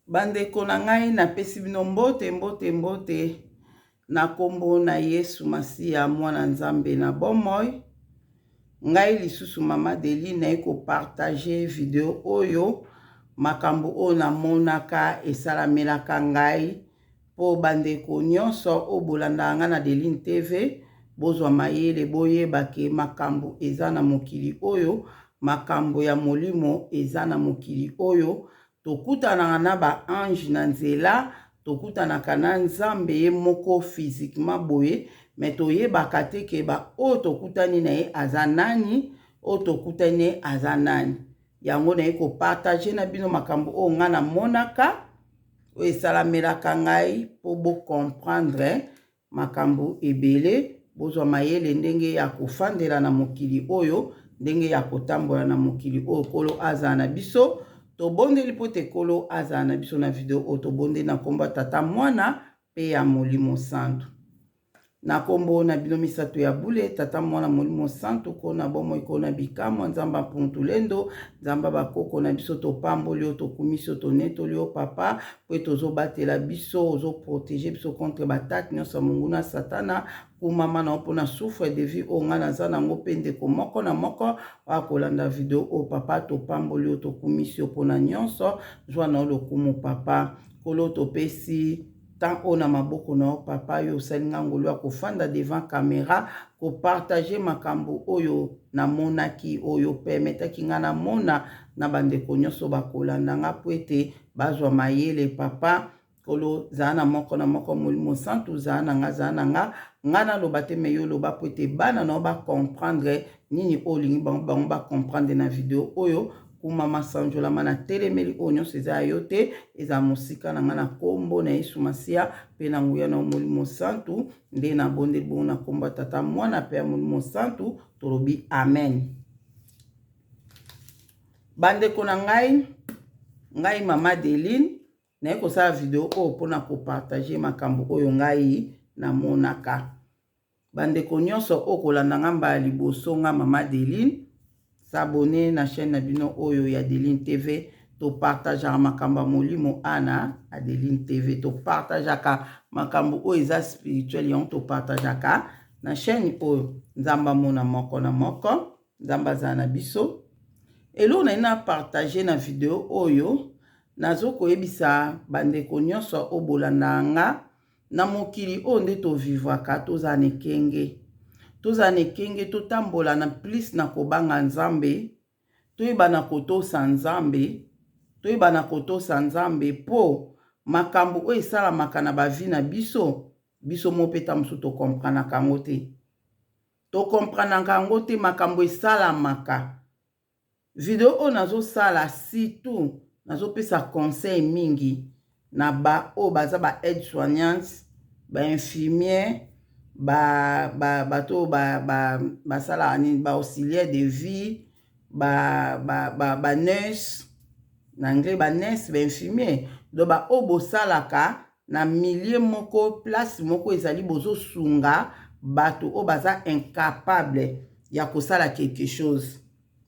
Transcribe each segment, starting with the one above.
Bandeko na ngai, napesi bino mbote, mbote, mbote na nkombo na Yesu Masiya, mwana Nzambe na bomoi. Ngai lisusu Mama Deli naye kopartage video oyo, makambo oyo namonaka esalamelaka ngai, mpo bandeko nyonso oyo bolandaka ngai na Deline TV bozwa mayele, boyeba ke makambo eza na mokili oyo, makambo ya molimo eza na mokili oyo. Tokutanaka na ba ange na nzela, tokutanaka na Nzambe ye moko physiquement boye, mais toyebaka te ke ba oyo tokutani na ye aza nani, oyo tokutani na ye aza nani. Yango naye kopartage na bino makambo oyo ngai namonaka, oyo esalamelaka ngai, mpo bocomprendre makambo ebele, bozwa mayele ndenge ya kofandela na mokili oyo, ndenge ya kotambola na mokili oyo. Nkolo azala na biso. Tobondeli mpo te Nkolo azala na biso na video oyo. Tobondeli na nkombo ya Tata, Mwana mpe ya Molimo Santu. Na nkombo na bino misato ya bule, Tata, Mwana, Molimo Santu, kona bomoi, kona bikamwa, Nzambe mpuntulendo, Nzambe bakoko na biso, topamboli yo, tokumisi yo, tonetoli yo, Papa, po ete ozobatela biso, ozoprotege biso contre batake nyonso ya monguna Satana. Kumama na yo mpona souffle de vie oyo ngai naza nango, mpe ndeko moko na moko oyo akolanda video oyo. Papa, topamboli yo, tokumisi yo mpona nyonso. Zwa na yo lokumu, Papa. Nkolo, topesi temps oyo na maboko na yo, Papa. Yo osali nga ngolu ya kofanda devant caméra, kopartage makambo oyo namonaki, oyo permetaki nga namona na bandeko nyonso bakolanda nga, po ete bazwa mayele. Papa Nkolo, zala na moko na moko. Molimo Santu, zala na nga, zala na nga. Nga naloba te, me yo loba, po ete bana na yo bacomprendre nini oyo olingi bango bango bacomprendre na video oyo. Kumama, sanjolama na telemeli oyo nyonso eza ya yo te, eza mosika na nga, na nkombo na Yesu Masiya mpe na nguya na yo Molimo Santu nde nabondeli bongo, na nkombo ya Tata, Mwana mpe ya Molimo Santu, tolobi amen. Bandeko na ngai, ngai Mama Deline naye kosala video oyo mpona kopartage makambo oyo ngai namonaka. Bandeko nyonso oyo kolanda nga mbala liboso, nga Mama Deline, s'abonner na chaîne na bino oyo ya Deline TV. Topartageaka makambo ya molimo ana Adeline TV, topartageaka makambo oyo eza spirituel, yango topartageaka na chaîne oyo. Nzambe amona moko na moko, Nzambe azala na biso. Eloko naye na partage na video oyo, nazokoyebisa bandeko nyonso oyo bolandaka nga na mokili oyo nde tovivwaka, tozala na ekenge, tozala na ekenge, totambola na plus na kobanga Nzambe, toyeba na kotosa Nzambe, toyeba na kotosa Nzambe, mpo makambo oyo esalamaka na bavi na biso, biso mo mpe ta mosusu tokompranaka yango te, tokompranaka yango te, makambo esalamaka. Video oyo nazosala, surtout nazopesa conseil mingi na ba oyo baza ba aide soignante, ba infirmière, bato oyo basalaka nini, ba auxiliaire de vie, ba nurse na anglais, ba nurse, ba infirmier, donc baoyo bosalaka na milieu moko, place moko ezali bozosunga bato oyo baza incapable ya kosala quelque chose.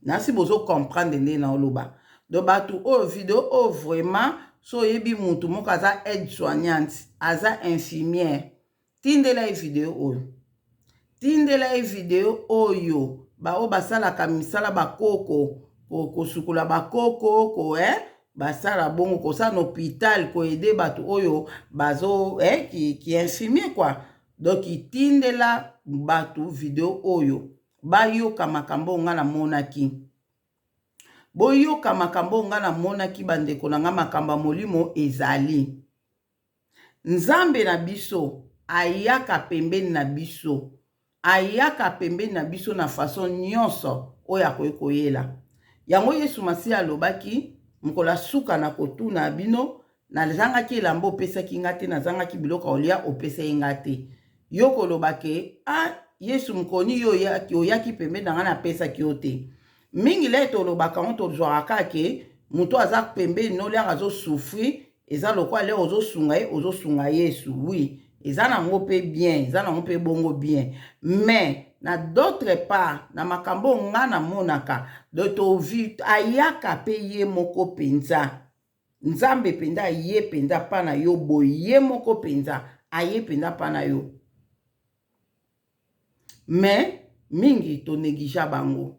Nasi bozocomprendre nde na oloba. Donc bato oyo, video oyo vraiment, so oyebi mutu moko aza aide soignante, aza infirmière, tindela ye video oyo, tindela ye video oyo. Baoyo basalaka misala bakoko, kosukola bakoko, ko basala bongo, kosala na hôpital, koaider bato oyo bazo ki infirmier quoi. Donc tindela bato video oyo, bayoka makambo oyo ngai namonaki, boyoka makambo oyo ngai namonaki. Bandeko na ngai, makambo ya molimo ezali. Nzambe na biso ayaka pembeni na biso, ayaka pembeni na biso na façon nyonso oyo akoki koyela yango. Yesu Masiya alobaki mokolo asuka na kotuna bino: nazangaki elamba, opesaki nga te; nazangaki biloko ya kolia, opesaki nga te. Yo koloba ke: ah, Yesu, mokoni yo oyaki pembeni na ngai, napesaki yo te. Mingi le tolobaka yango, tozwaka kaka ke moto aza pembeni no, lere azosouffrir, eza lokola lere ozosunga ye, ozosunga Yesu. Oui, eza nango mpe bien, eza nango mpe bongo bien, mais na d'autre part, na makambo oyo nga namonaka, donc tovi ayaka mpe ye moko mpenza. Nzambe mpenza aye mpenza mpa na yo boye, ye moko mpenza aye mpenza mpa na yo. Mais mingi to negligea bango,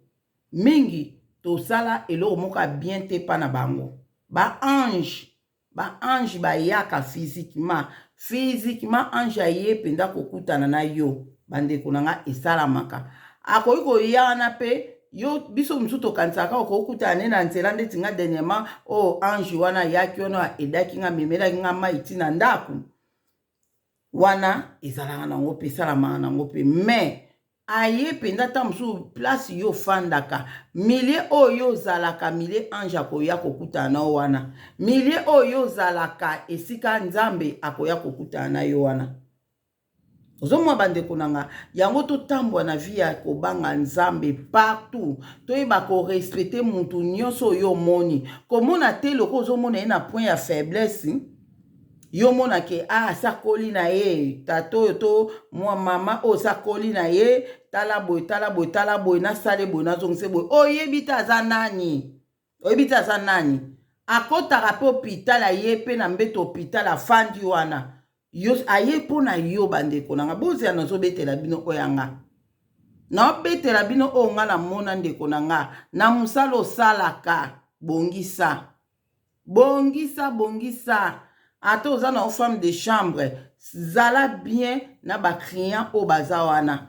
mingi tosala eloko moko ya bien te mpa na bango. Ba ange, ba ange bayaka physiquement, physiquement ange aye mpenza kokutana na yo. Bandeko na nga, esalamaka. Akoki koya wana mpe yo, biso mosusu tokanisaka okokutana ne na nzela, ndeti nga dernièrement oyo ange wana ayaki wana aedaki nga, amemelaki nga mai ti na ndako wana. Ezalaka nango mpe, esalamaka nango mpe, mais aye mpenza ta mosusu place yo ofandaka, milieu oyo yo ozalaka, milieu ange akoya kokutana na yo wana, milieu oyo yo ozalaka, esika Nzambe akoya kokutana na yo wana. Ozomona, bandeko na nga, yango totambwa na vie ya kobanga Nzambe partout. Toyeba korespecter mutu nyonso oyo omoni. Komona te loko ozomona ye na point ya faiblesse, yo mona ke ah, asakoli na ye, tata oyo to mwa mama oyo sakoli na ye, tala boye, tala boye, tala boye, nasale boye, nazongise boye. Oyebi te aza nani, oyebi te aza nani. Akɔtaka mpe hôpital, aye mpe na mbeto hôpital, afandi wana, yo aye mpo na yo. Bandeko na nga, bozela, nazobetela bino oyo yanga, naobetela bino oyo nga namona. Ndeko na nga, na mosala osalaka, bongisa, bongisa, bongisa. Ata oza na femme de chambre, zala bien na baclient oyo baza wana.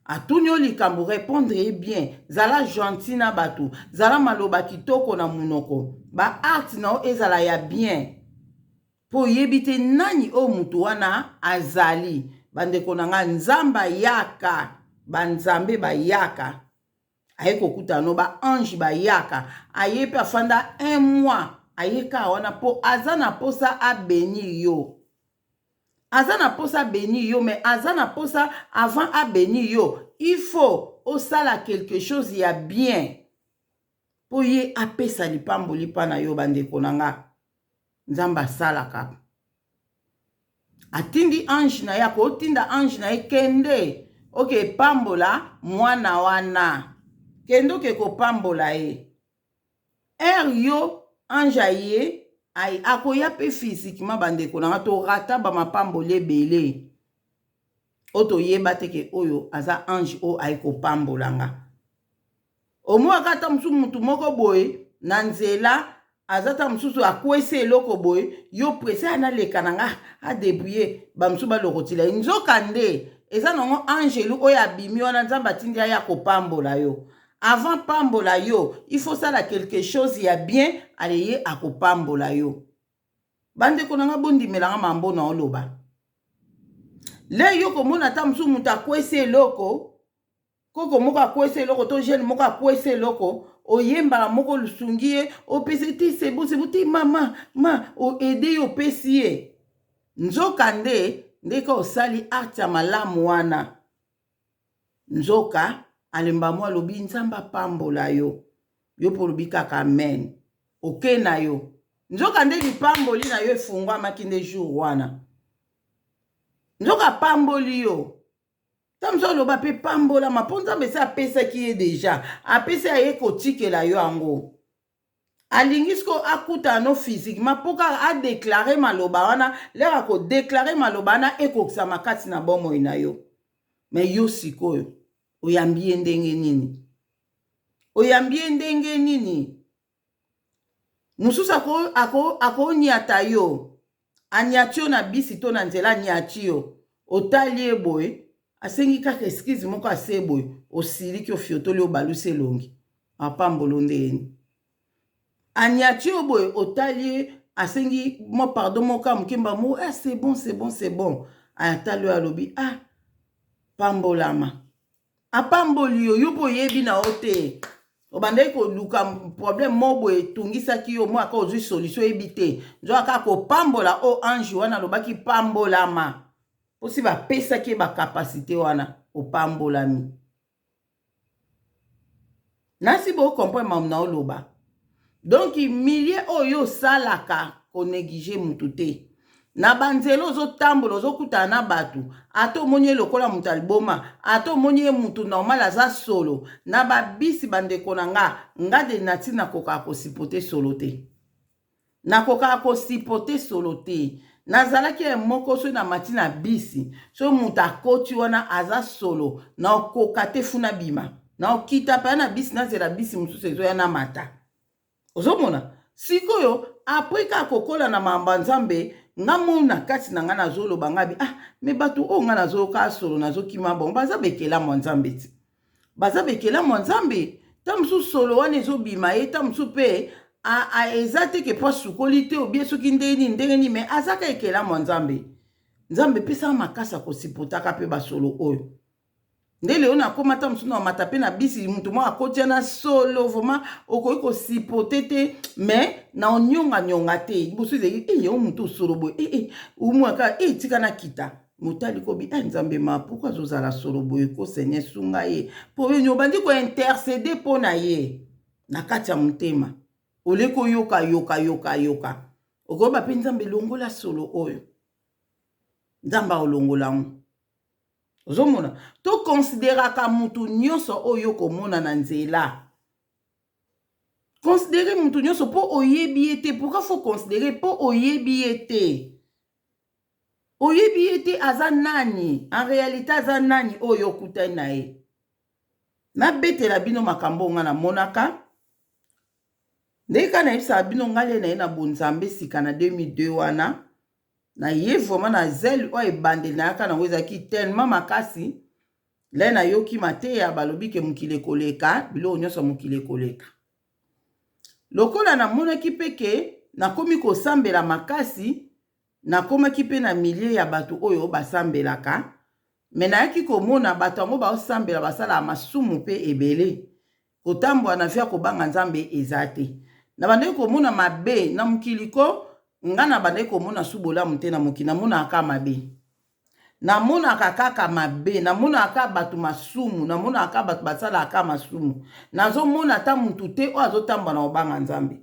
Atuni yo likambo, répondre ye bien, zala gentil na bato, zala maloba kitoko na monoko, baacte na yo ezala ya bien, mpo oyebi te nani oyo motu wana azali. Bandeko na ngai, Nzambe ayaka, banzambe bayaka, aye kokutana no, baange bayaka, aye mpe afanda un mois, aye kaka wana mpo aza na mposa abénir yo. Aza na mposa abénir yo, mais aza na mposa avant abénir yo, il faut osala quelque chose ya bien mpo ye apesa lipamboli mpa na yo. Bandeko na nga, Nzambe asalaka, atindi ange na ye, akotinda ange na ye: "Kende, oke pambola mwana wana, kende oke kopambola ye." Ere yo ange aye, akoya mpe physiquement. Bandeko na nga, torata bamapamboli ebele oyo toyeba te ke oyo aza ange oyo aye kopambola nga. Omwaka ata mosusu mutu moko boye na nzela aza, ta mosusu akwesi eloko boye, yo presse, analeka na nga, adébrouiller, bamosusu balokotila ye. Nzoka nde eza nango angelu oyo abimi wana, Nzambe atindi aya kopambola yo. Avant pambola yo, il faut sala quelque chose ya bien, ale ye akopambola yo. Bandeko na nga, bondimelanga mambo na oloba. Le yo komona ata mosusu moto akwesi eloko, koko moko akwesi eloko to jeune moko akwesi eloko, oyembaka moko, olusungi ye, opesi ti sebo sebo ti mama ma oaider ye, opesi ye. Nzoka nde ndenge osali acte ya malamu wana, nzoka alemba mo alobi: "Nzambe apambola yo." Yo mpo olobi kaka amen, oke na yo. Nzoka nde lipamboli na yo efungwamaki nde jour wana. Nzoka apamboli yo, ta mosu aloba mpe pambolama, mpo Nzambe esi apesaki ye déjà, apesi, aye kotikela yo yango. Alingi sikoyo akutana no physiquement mpo kaka adéclarer maloba wana. Lere akodéclarer maloba wana, ekokisama kati na bomoi na yo. Mais yo sikoyo oyambi ye ndenge nini? Oyambi ye ndenge nini? Mosusu akoniata ako, yo, aniati yo na bisi to na nzela, aniati yo, otali ye boye, asengi kaka excuse moko ase boye, osiliki, ofiotoli, obalusi elongi, apambolo ndeni. Aniati yo boye, otali ye, asengi mwa pardon moko ya mokemba mo, ah, c'est bon, c'est bon, c'est bon. Atali oyo, alobi: "Ah, pambolama." Apamboli yo. Yo mpo oyebi na yo te, obandaki koluka problème mo boye etungisaki yo, mo aka ozwi solution, oyebi te. Nzoka kaka kopambola oyo ange wana alobaki pambolama, mposi bapesaki ye bacapacité wana, opambolami. Nasi bocomprendre mamu na oloba. Donc milieu oyo osalaka, konégliger mutu te. Na banzela ozotambola, ozokutana na bato, ata omoni ye lokola moto aliboma, ata omoni ye mutu normal, aza solo na babisi. Bandeko na nga, nga de nati nakokaka kosupporter solo te. Nakokaka ko supporter solo te. Nazalaki ya moko soki namati na bisi, soki moto akoti wana aza solo, nakoka te funa bima. Nakokita mpenza na bisi, nazela bisi mosusu ezoya namata. Ozomona? Sikoyo après kaka kokola na makambo ya Nzambe, nga moko na kati na nga nazoloba nga bi ah mais bato oyo nga nazoyoka solo nazokima bango baza bekelamu ya Nzambe ti. Baza bekelamu ya Nzambe. Ta mosusu solo wana ezobima ye, ta mosusu mpe eza te ke po asukoli te obie soki ndenge nini ndenge nini, mais azaka ekelamu ya Nzambe. Nzambe epesaka makasi ya kosipotaka mpe basolo oyo. Nde lelo nakoma ta mosusu na mata mpe na bisi moto moko akotia na solo vraiment okoki kosipote te, mais na onyonganyonga te liboso ezali e yango moto osolo boye e e omwaka e tika nakita motali kobi e Nzambe ma pourquoi azozala solo boye ko Seigneur sunga ye mpo oyo obandi kointercede mpo na ye na kati ya motema ole koyoka yoka yoka yoka okoyeba mpe Nzambe longola solo oyo Nzambe akolongola yango. Ozomona, tokonsideraka mutu nyonso oyo okomona na nzela. Considere mutu nyonso mpo oyebi ye te. Pourquoi faut considérer? Mpo oyebi ye te. Oyebi ye te aza nani. En réalité aza nani oyo okutani na ye. Nabetela bino makambo nga namonaka. Ndenge kaka nayebisaka bino ngai le na ye na bonzambe sika na 2002 wana. Na ye vraiment na zèle oyo ebandeli nayaka nango ezalaki tellement makasi. Lai nayoki mateya balobi ke mokili ekoleka, biloko nyonso ya mokili ekoleka. Lokola namonaki mpe ke nakomi kosambela makasi, nakomaki mpe na milieu ya bato oyo basambelaka, me nayaki komona bato yango baosambela basalaka masumu mpe ebele. Kotambola na vie ya kobanga Nzambe eza te. Nabandaki komona mabe na mokili ko, nga nabandaki komona su bolamu te na mokili, namonaka kaka mabe. Namonaka kaka mabe, namonaka kaka bato masumu, namonaka kaka bato basalaka kaka masumu. Nazomona ata mutu te oyo azotambola na kobanga Nzambe.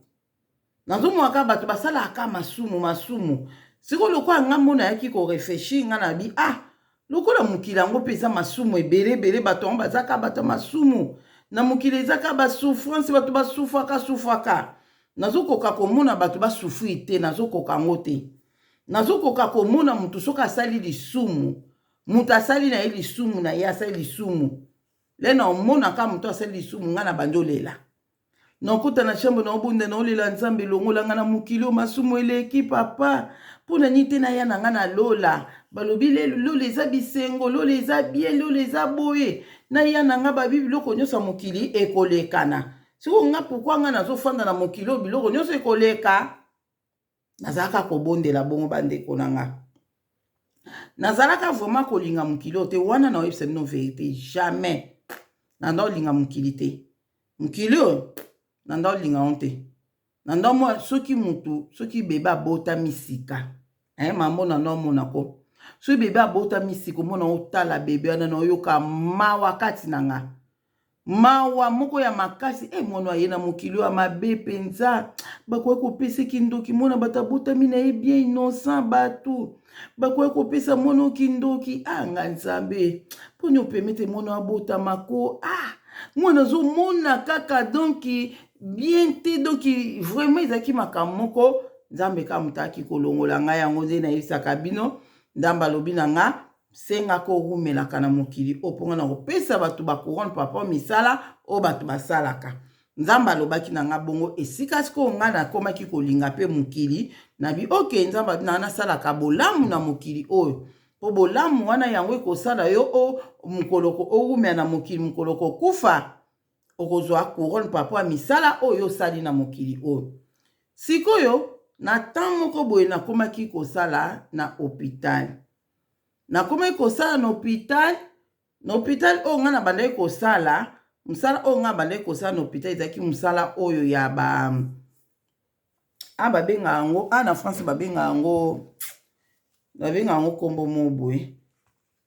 Nazomona kaka bato basalaka kaka masumu masumu. Sikoyo lokola nga mona yaki koreflechir, nga na bi ah lokola mokili yango mpe eza masumu ebele ebele, bato yango baza kaka bato ya masumu na mokili, eza kaka basouffrance, bato basufraka sufraka. Nazokoka komona bato basufri te, nazokoka yango te. Nazokoka komona moto soki asali lisumu, moto asali na ye lisumu na ye asali lisumu le na omonaka moto asali lisumu, nga na bandi olela. Nakota na chambre na obonda na olela Nzambe longola nga na mokili oyo masumu eleki papa. Mpo na nini te naya na nga na lola? Balobi lola eza bisengo, lola eza bien, lola eza boye. Naya na nga babi biloko nyonso ya mokili ekolekana. Sikoyo nga pourquoi nga nazofanda na mokili oyo biloko nyonso ekoleka? Nazalaka kobondela bongo bandeko na nga. Nazalaka vraiment kolinga mokili oyo te, wana na oyebisa bino verité, jamais nanda olinga mokili te. Mokili oyo nanda olinga yango te. Nanda mwa soki mutu soki bebe abotami sika, mambo nanda omona ko soki bebe abotami sika, omona otala bebe wana na oyoka mawa kati na nga, mawa moko ya makasi. Mwana aye na mokili oyo ya mabe mpenza, bakoki kopesa kindoki mwana bato abotami na ye bien innocent, bato bakoki kopesa mwana kindoki. Ah nga Nzambe, mponi opermettre mwana abotama ko? Ah mwana azomona kaka donc bien te, donc vraiment ezalaki makambo moko Nzambe kaka moto ayaki kolongola ngai yango. Nde nayebisaka bino, Nzambe alobi na nga sengaka orumelaka na mokili oyo mpo nga na kopesa bato bacouronne papa misala oyo bato basalaka. Nzambe alobaki na nga bongo esika sikoyo nga nakomaki kolinga mpe mokili nabi oke Nzambe abi na nasalaka bolamu na mokili oyo mpo bolamu wana yango ekosala yo o mokolo owumela na mokili, mokolo kokufa okozwa couronne papa misala oyo osali na mokili oyo. Sikoyo na temps moko boye nakomaki kosala na hôpital, nakomaki kosala na hôpital. Na hôpital oyo ngai nabandaki kosala, mosala oyo ngai nabandaki kosala na hôpital ezalaki mosala oyo ya ba a babenga yango a na France babenga yango kombo mo boye.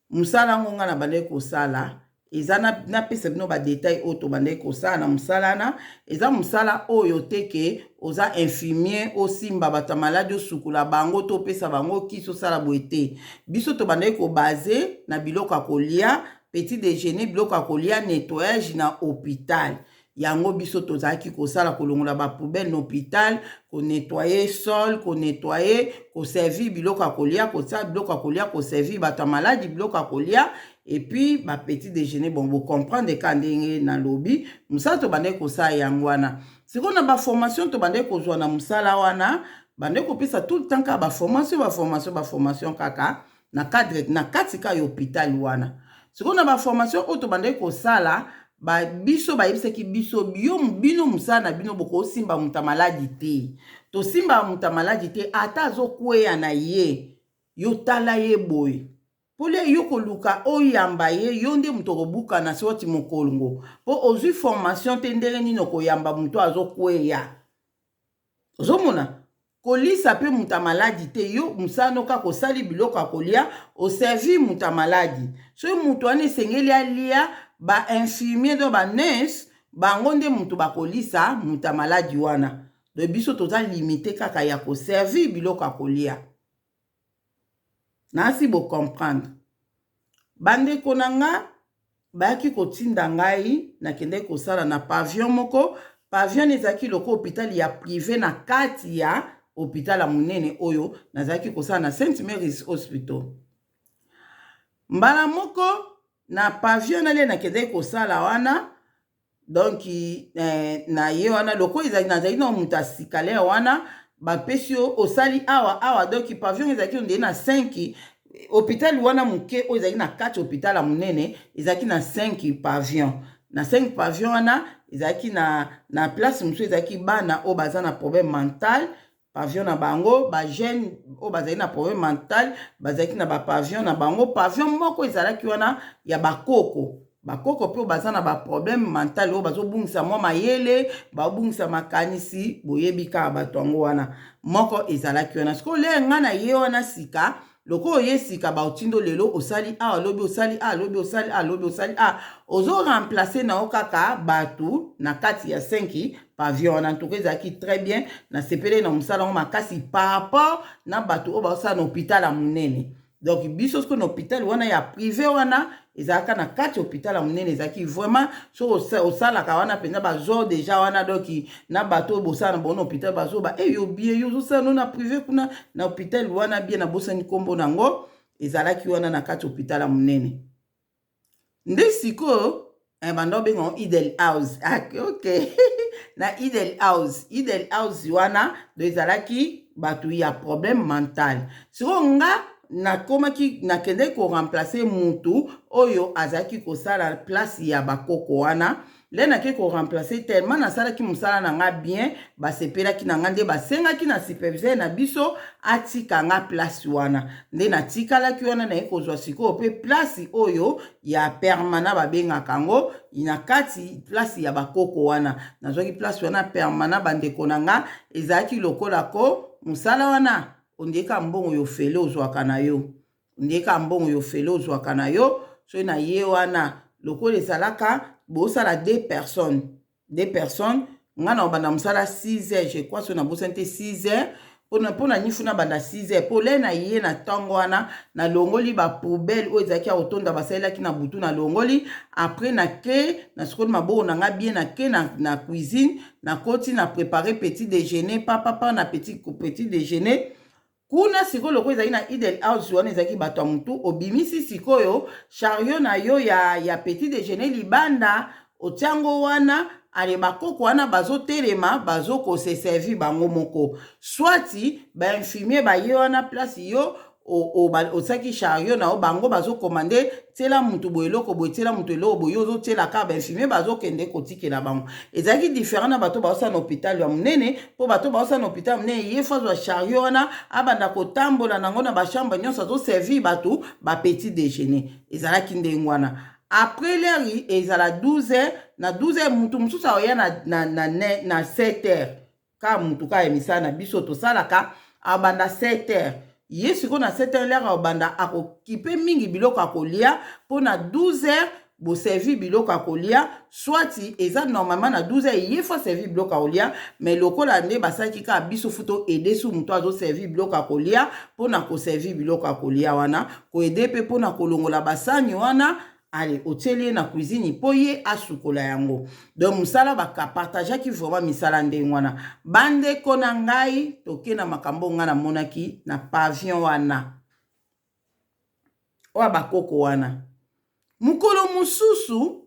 Mosala yango ngai nabandaki kosala eza napesa bino badetail oyo tobandaki kosala na mosala wana. Eza mosala oyo te ke oza infirmier osimba bato ya maladi, osukula bango to opesa bango kisi, osala boye te. Biso tobandaki kobaser na biloko ya kolia, petit déjeuner, biloko ya kolia, nettoyage na hôpital. Yango biso tozalaki kosala, kolongola bapoubelle na hôpital, konettoyer sol, konettoyer, koservir biloko ya kolia, kotia biloko ya kolia, koservir bato ya maladi biloko ya kolia et puis bapetit déjeuner. Bon, bocomprendre ka ndenge nalobi. Mosala tobandaki kosala yango wana. Sikoyo na baformation tobandaki kozwa na mosala wana, bandaki kopesa tout le temps kaka baformation, baformation, baformation kaka na cadre na kati kaka ya hôpital wana. Sikoyo na baformation oyo tobandaki kosala ba, biso bayebisaki biso: yo bino, mosala na bino, bokosimba moto ya maladi te. Tosimbaka moto ya maladi te, ata azokweya na ye, yo tala ye boye mpole, yo koluka oyamba ye, yo nde moto okobukana soti mokolongo, mpo ozwi formation te. Ndenge nini okoyamba moto azokweya? Ozomona, kolisa mpe moto ya maladi te. Yo mosala no kaka osali biloko ya kolia, oservi moto ya maladi. Soki moto wana esengeli alia, bainfirmier to banurse, bango nde moto bakolisa moto ya maladi wana. Donc biso toza limité kaka ya koservir biloko ya kolia. Nasi bocomprendre, bandeko na nga. Bayaki kotinda ngai, nakendaki kosala na pavillon moko. Pavillon ezalaki lokola hôpital ya privé na kati ya hôpital ya monene oyo nazalaki kosala na St Mary's Hospital. Mbala moko na pavillon nale nakendaki kosala wana, donc na ye wana, lokola ezalaki, nazalaki na moto ya sikale wana, bapesi yo, osali awa awa. Donc pavillon ezalaki ondeye na 5. Hôpital wana moke oyo ezalaki na kati hôpital ya monene ezalaki na 5 pavillon. Na 5 pavillon wana, ezalaki na place mosusu ezalaki bana oyo baza na problème mental, pavillon na bango. Bajeune oyo bazali na problème mental bazalaki na bapavillon na bango. Pavillon moko ezalaki wana ya bakoko. Bakoko mpe oyo baza na baproblème mental, oyo bazobungisa mwa mayele, babungisa makanisi, boyebi kaka bato yango wana. Moko ezalaki wana. Sikoyo lere ngai na ye wana sika, lokola oye sika, baotindo lelo osali awa, lobi osali awa, lobi osali awa, lobi osali awa, ozoremplacer na yo kaka bato na kati ya 5 pavillon wana. Ntuka ezalaki très bien, nasepeli na mosala yango makasi par rapport na bato oyo baosala na hôpital ya monene. Donc biso soki na hôpital wana ya privé wana ezalaka na kati ya hôpital ya monene, ezalaki vraiment, soki osalaka wana mpenza, bazo déjà wana. Donc na bato oyo bosala na bango na hôpital bazoba e yo bien, yo ozosala no na privé kuna na hôpital wana bien. Nabosani nkombo nango. Ezalaki wana na kati ya hôpital ya monene. Nde sikoyo banda obenga ngo Idel House. Ah, ok, na Idel House. Idel House wana do ezalaki bato ya problème mental. Sikoyo nga nakomaki, nakendaki koremplacer mutu oyo azalaki kosala place ya bakoko wana. Nde nake koremplacer, tellement nasalaki mosala na nga bien, basepelaki na nga, nde basengaki na superviseur na biso atika nga place wana. Nde natikalaki wana, naye kozwa sikoyo mpe place oyo ya permanent, babengaka yango na kati place ya bakoko wana. Nazwaki place wana permanent. Bandeko na nga, ezalaki lokola ko mosala wana ondiyeka mbongo yo fele ozwaka na yo, ondiyeka mbongo yo fele ozwaka na yo. Soki na ye wana, lokola ezalaka bosala deux personnes, deux personnes, nga na obanda mosala 6 heures, je crois, so nabosani te, 6 heures. Mpona nifu na banda 6 heures, mpo le na ye na ntongo wana nalongoli bapoubelle oyo ezalaki ya kotonda, basalelaki na butu, nalongoli. Après nake, nasukoli maboko na nga bien, nake na cuisine, nakoti na préparer petit déjeuner papapa. Na petit déjeuner kuna sikoyo, lokola ezalaki na Idel House wana, ezalaki bato ya motu, obimisi sikoyo chariot na yo ya petit déjeuner libanda, otiango wana. Ale, bakoko wana bazotelema, bazokoseservir bango moko, soit bainfirmier baye wana place yo otiaki chariot na yo, bango bazokomande: tiela mutu boye eloko boye, tiela mutu eloko boye. Yo ozotiela kaka, bainfirmier bazokende kotikela bango. Ezalaki différent na bato baosala na hôpital ya monene, mpo bato baosala na hôpital ya monene, ye faut azwa chariot wana, abanda kotambola nango na bachambre nyonso, azoservir bato bapetit déjeuner. Ezalaki ndenge wana. Après l'heure ezala 12 heures, na 12 heures mutu mosusu aoya na 7 heures kaka. Mutu kaka ya misala na biso tosalaka abanda 7 heures. Ye sikoyo na 7 heures, l'heure abanda, akokipe mingi biloko ya kolia, mpo na 12 heures boservi biloko ya kolia. Soit eza normalement na 12 heures ye faut servir biloko ya kolia, mais lokola nde basalaki kaka biso, faut toaider su moto azoservi biloko ya kolia. Mpona koservi biloko ya kolia wana, koaider mpe mpona kolongola basani wana. Ale otieli ye na cuisine mpo ye asukola yango. Donc mosala bakapartageaki vraiment misala ndenge wana. Bandeko na ngai, toke na makambo ngai namonaki na pavillon wana oyo bakoko wana. Mokolo mosusu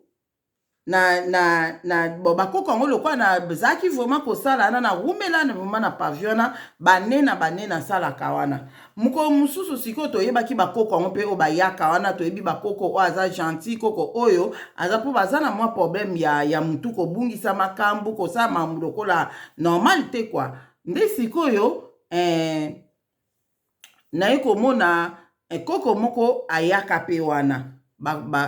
na bon, bakoko yango lokola nazalaki vraiment kosala wana, narumela vraiment na pavillon wana bane na bane nasalaka wana. Mokolo mosusu sikoyo toyebaki bakoko yango mpe oyo bayaka wana, toyebi bakoko oyo aza gentil, koko oyo aza mpo baza na mwa problème ya mutu, kobungisa makambo, kosala makambo lokola normal te quoi. Nde sikoyo naye komona koko moko ayaka mpe wana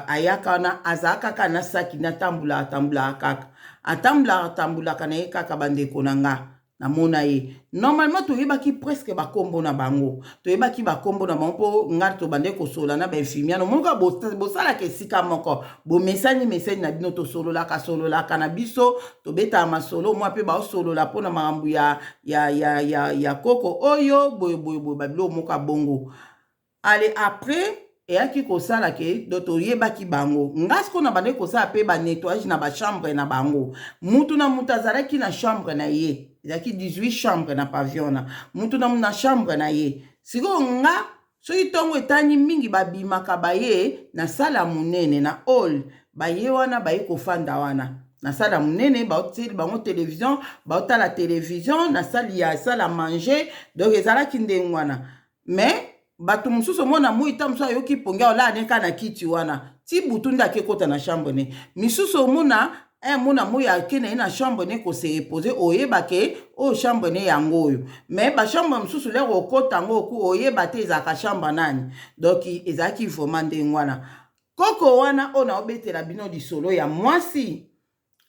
ayaka wana, azala kaka na saki, natambulaka tambulaka kaka, atambulaka tambulaka na ye kaka. Bandeko na nga, namona ye normalement, toyebaki presque bakombo na bango, toyebaki bakombo na bango mpo nga tobande kosolola na bainfirmière. Omonika bosalaka esika moko, bomesani mesani na bino, tosololaka sololaka na biso, tobetaka masolo mwa mpe baosolola mpona makambo ya koko oyo boye boye boye, babiloko moko ya bongo. Ale après eyaki kosala ke do toyebaki bango. Nga sikoyo na bandaki kosala mpe banettoyage na bachambre na bango. Mutu na mutu azalaki na chambre na ye, ezalaki 18 chambre na pavillon na mutu na na chambre na ye. Sikoyo nga soki ntongo etani mingi, babimaka baye na salle ya monene, na hall. Baye wana, baye kofanda wana na salle ya monene, baotieli bango télévision, baotala télévision na salle ya salle à manger. Donc ezalaki ndenge wana. Mais bato mosusu omona moi ta mosusu ayoki pongi, aolala ne kaka na kiti wana ti butu nde ake kota na chambre ne. Misusu omona mona moi ake na ye na chambre ne kose reposer, oyeba ke oyo chambre ne yango oyo. Mais bachambre mosusu, lere okota yango oku oyeba te ezalaka chambre nani. Donc ezalaki vraiment ndenge wana. Koko wana oyo naobetela bino lisolo ya mwasi,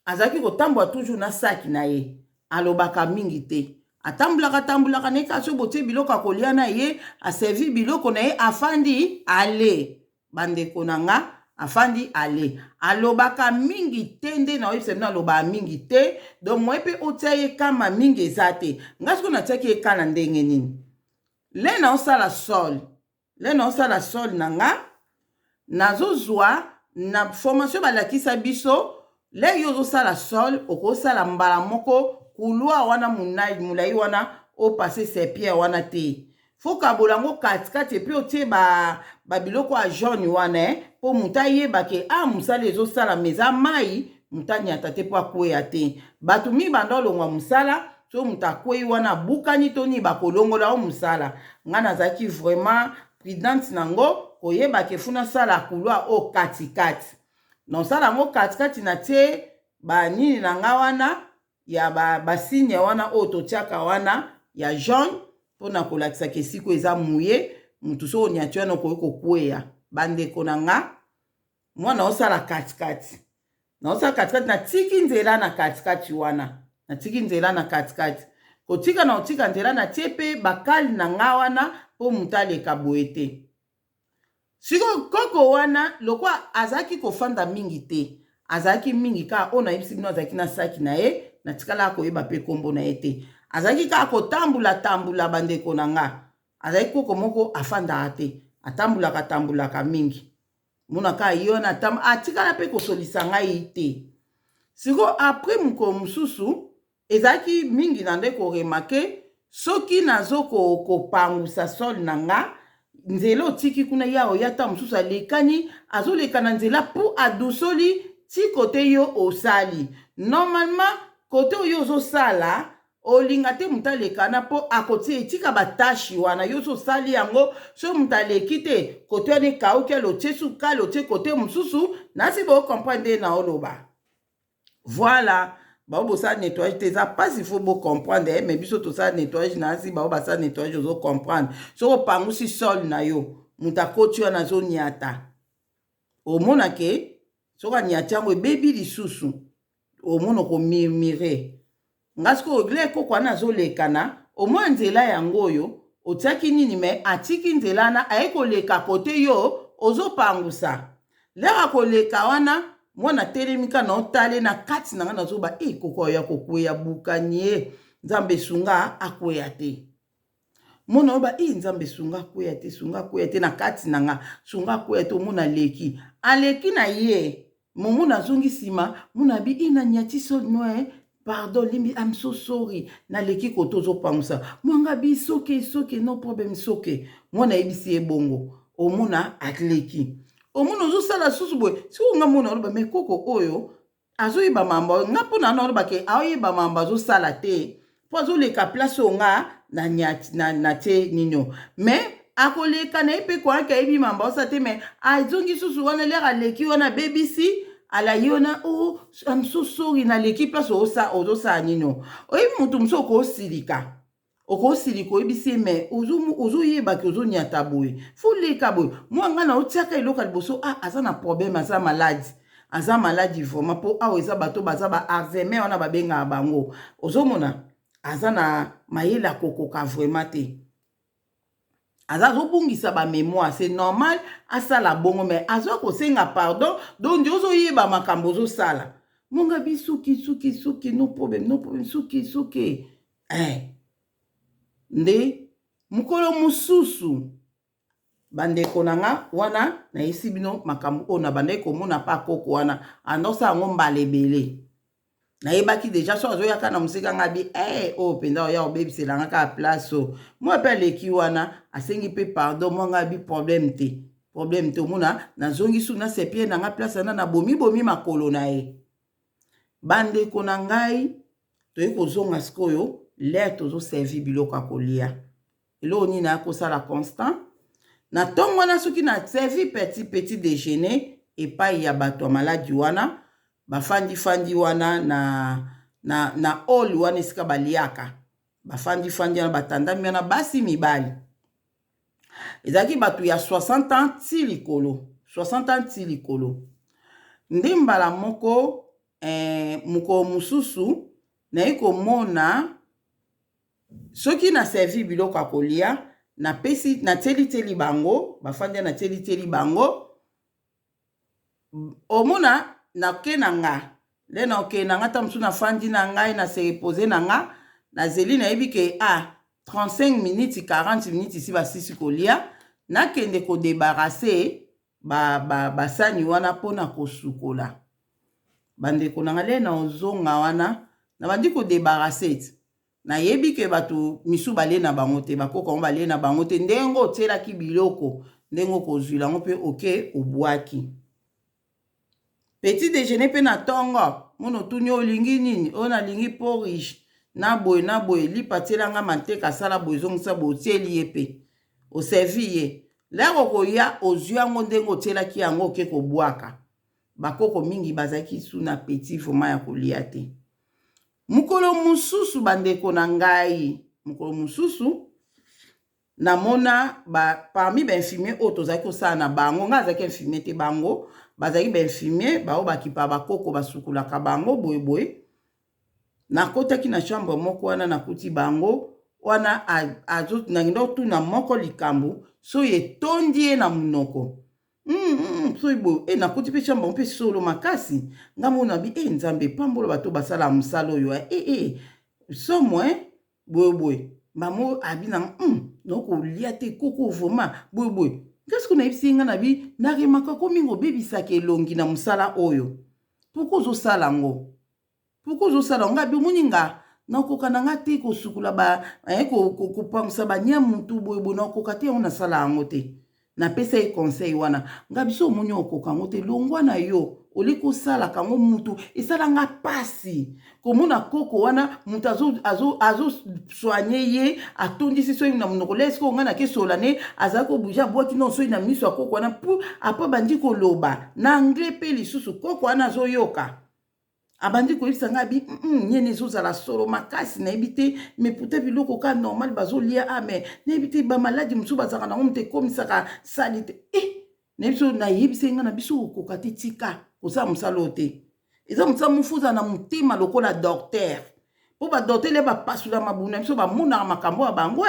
azalaki kotambola toujours na saki na ye, alobaka mingi te, atambulaka tambulaka na ye kaka. Soki botie biloko ya kolia na ye, aservi biloko na ye, afandi ale. Bandeko na nga, afandi ale, alobaka mingi te. Nde naoyebisa bino, alobaka mingi te. Donc moye mpe otia ye kama mingi eza te. Nga soki natiaki ye ka na ndenge nini, le naosala sol, le naosala sol na nga, nazozwa na formation balakisa biso, le yo ozosala sol, okosala mbala moko couloir wana molai wana, opasse serpillière wana te, faut kabola yango katikati et puis otie babiloko ba ya jaune wana mpo moto ayeba ke a mosala ezosalama, eza mai, moto anyata te mpo akweya te. Bato mingi banda olongwa mosala, so moto akwei wana, abukani to nini, bakolongola o mosala. Ngai nazalaki vraiment prudente nango, koyeba ke faut nasala couloir oyo katikati, nosala yango katikati, natie banini na nga wana ya basigne ba wana oyo totiaka wana ya jaune mpona kolakisaka esika eza muye, motu soki oniati wana okoki kokweya. Bandeko na nga, mwana osala katikati, naosala katikati, natiki nzela na katikati wana, natiki nzela na katikati, kotika na kotika nzela, natie mpe bakali na nga wana mpo moto aleka boye te. Sikoyo koko wana lokwa azalaki kofanda mingi te, azalaki mingi kaka oyo nayebisi bino, azalaki na saki na ye, natikalaka koyeba mpe nkombo na ye te. Azalaki kaka kotambola tambola. Bandeko na nga, azalaki koko moko afandaka te, atambulaka tambulaka mingi. Mona kaka ye wana, atikala mpe kosolisa ngai te. Sikoyo après mokolo mosusu, ezalaki mingi na nde koremarquer soki nazo kopangusa sol na nga, nzela otiki kuna ya oya, ta mosusu alekani, azoleka na nzela mpo adusoli ti kote yo osali. Normalement kote oyo ozosala, olinga te moto alekana mpo akotia etika bataches wana. Yo so osali yango, so moto aleki te kote wana ekauki, ale otie sukali, otie kote mosusu. Nasi bocomprendre nde na oloba. Voilà, bao bosala nettoyage te, eza mpasi, faut bocomprendre. Mais biso tosala nettoyage na asi, bao basala nettoyage, ozocomprendre. Soki opangusi sol na yo, moto akoti wana, azoniata, omona ke soki aniati yango ebebi lisusu, omona okomurmurer. Nga sikoyo le koko wana azolekana, omona nzela yango oyo otiaki nini, mais atiki nzela wana, aye koleka kote yo ozopangusa. Lere akoleka wana, mwana atelemi kaka na otale na kati na nga, nazoba e koko ya kokweya, bukani ye, Nzambe esunga akweya te. Mona oyo ba i Nzambe, sunga akweya te, sunga akweya te na kati na nga, sunga akweya te. Omona aleki, aleki na ye momo, nazongi nsima, mona abi i nanyati sol noe, pardon, limbi, I'm so sorry, naleki kote ozopangusa mwanga bi soke soke, no problem, soke mwana ayebisi ye bongo. Omona aleki, omona ozosala susu boye. Sikoyo nga mona oloba me koko oyo azoyeba mambo oyo nga mpo na oloba ke aoyeba mambo azosala te, mpo azoleka place oyo nga na na, na tie nino, mais akoleka na ye mpe koyaki ayebi mambo aosala te, mais azongi susu wana lere aleki wana, abebisi alayi wana: "Oh, I'm so sorry, naleki place ozosala nino." Oyebi motu mosusu okosilika, okosilika, oyebisi ye, mais ozoyebaki ozonyata boye, fo leka boye. Mwa ngai na otiaka eloko ya liboso: ah, aza na problème, aza malade, aza maladi vraiment, mpo awa eza bato baza ba Alzheimer wana babengaka bango. Ozomona aza na mayele akokoka vraiment te, aza azobungisa bamémoire, c'est normal asala bongo, mais azwa kosenga pardon. Donc nde ozoyeba makambo ozosala monga bi suki suki suki, no problème, no problème, suki suki eh. Nde mokolo mosusu, bandeko na nga, wana nayesi bino makambo oyo nabandaki komona mpa koko wana, andosala yango mbala ebele. Nayebaki déjà so azoyaka na mosika, nga bi eh, oyo mpenza oya obebiselanga kaka place oyo. Mwa mpe aleki wana, asengi mpe pardon, mwa nga bi problème te, problème te. Omona nazongi su na sepie na nga place wana, nabomibomi makolo na ye. Bandeko na ngai, toyei kozonga sikoyo lere tozoservi biloko ya kolia. Eloko nini naya kosala constant na ntongo wana? Soki na servi petit déjeuner epai ya bato ya maladi wana, bafandi-fandi wana na hall wana esika baliaka, bafandi-fandi wana, batandami wana, basi mibali, ezalaki bato ya 60 ans ti likolo, 60 ans ti likolo. Nde mbala moko mokolo mosusu naye komona soki na servi biloko ya kolia, napesi, natieliteli bango, bafandi, natieliteli bango. Omona nake na nga nde nakokende na nga, ta mosusu nafandi na ngai, na se repose na nga, nazeli, nayebi ke a 35 minutes, 40 minutes esi basisi kolia, nakende kodébarrasser basani ba wana mpona kosukola. Bandeko na nga, le na ozonga wana, nabandi kodébarrasser ti nayebi ke bato misu balie na bango te, bakoko yango balie na bango te. Ndenge otielaki biloko, ndenge okozwila yango mpe oke obwaki. Petit déjeuner mpe na ntongo, mona otuni: "Olingi nini?" "Oyo nalingi porridge na boye na boye, lipa, tielanga manteka, asala boye, ezongisa boye." Otieli ye mpe oservi ye. Lere okoya, ozwi yango ndenge otielaki yango, oke kobwaka. Bakoko mingi bazalaki su na appétit vraiment ya kolia te. Mokolo mosusu, bandeko na ngai, mokolo mosusu namona parmi bainfirmier oyo tozalaki kosala na bango, ngai azalaki infirmier te, bango bazalaki bainfirmier, bao bakipa bakoko, basukulaka bango boyeboye. Nakotaki na chambre moko wana, nakuti bango wana, nakenda kotuna moko likambo, soki etondi ye na monoko soki boye nakuti mpe chambre mpe solo makasi. Nga mona bi e Nzambe pambola bato basala mosala oyo e somo boyeboye. Mamo abi na nakolia te koko, vraiment boyeboye. Ngasi nayebisi ye, nga na bi naremaka ko mingi obebisaka elongi na mosala oyo. Pourquoi ozosala yango? Pourquoi ozosala yango? Nga bi omoni nga nakoka na nga te kosukola, kopangwisa banyamutu boyeboye, nakoka te yango, nasala yango te. Napesa ye conseil wana. Nga biso omoni okoka yango te, longwa na yo, oli kosalaka yango. Mutu esalanga mpasi komona koko wana, moto azosoigne ye, atondisi soki na monoko. Le esika ngai nakesola ne azalaki kobouger, abwaki no soki na miso ya koko wana, pu apres bandi koloba na anglais mpe lisusu koko wana azoyoka. Abandi koyebisa ngai abi nyene ezozala solo makasi, nayebi te, mais pourtant biloko ka normal bazolia. A mais nayebi te, bamaladi mosusu bazalaka nango, moto ekomisaka sali te. Nayebi so, nayebisa ngai na biso okoka te, tika kosala mosala oyo te. Eza mosala mofu ozala na motema lokola docteur, mpo badocteur le bapasula mabumu na biso, bamonaka makambo ya bango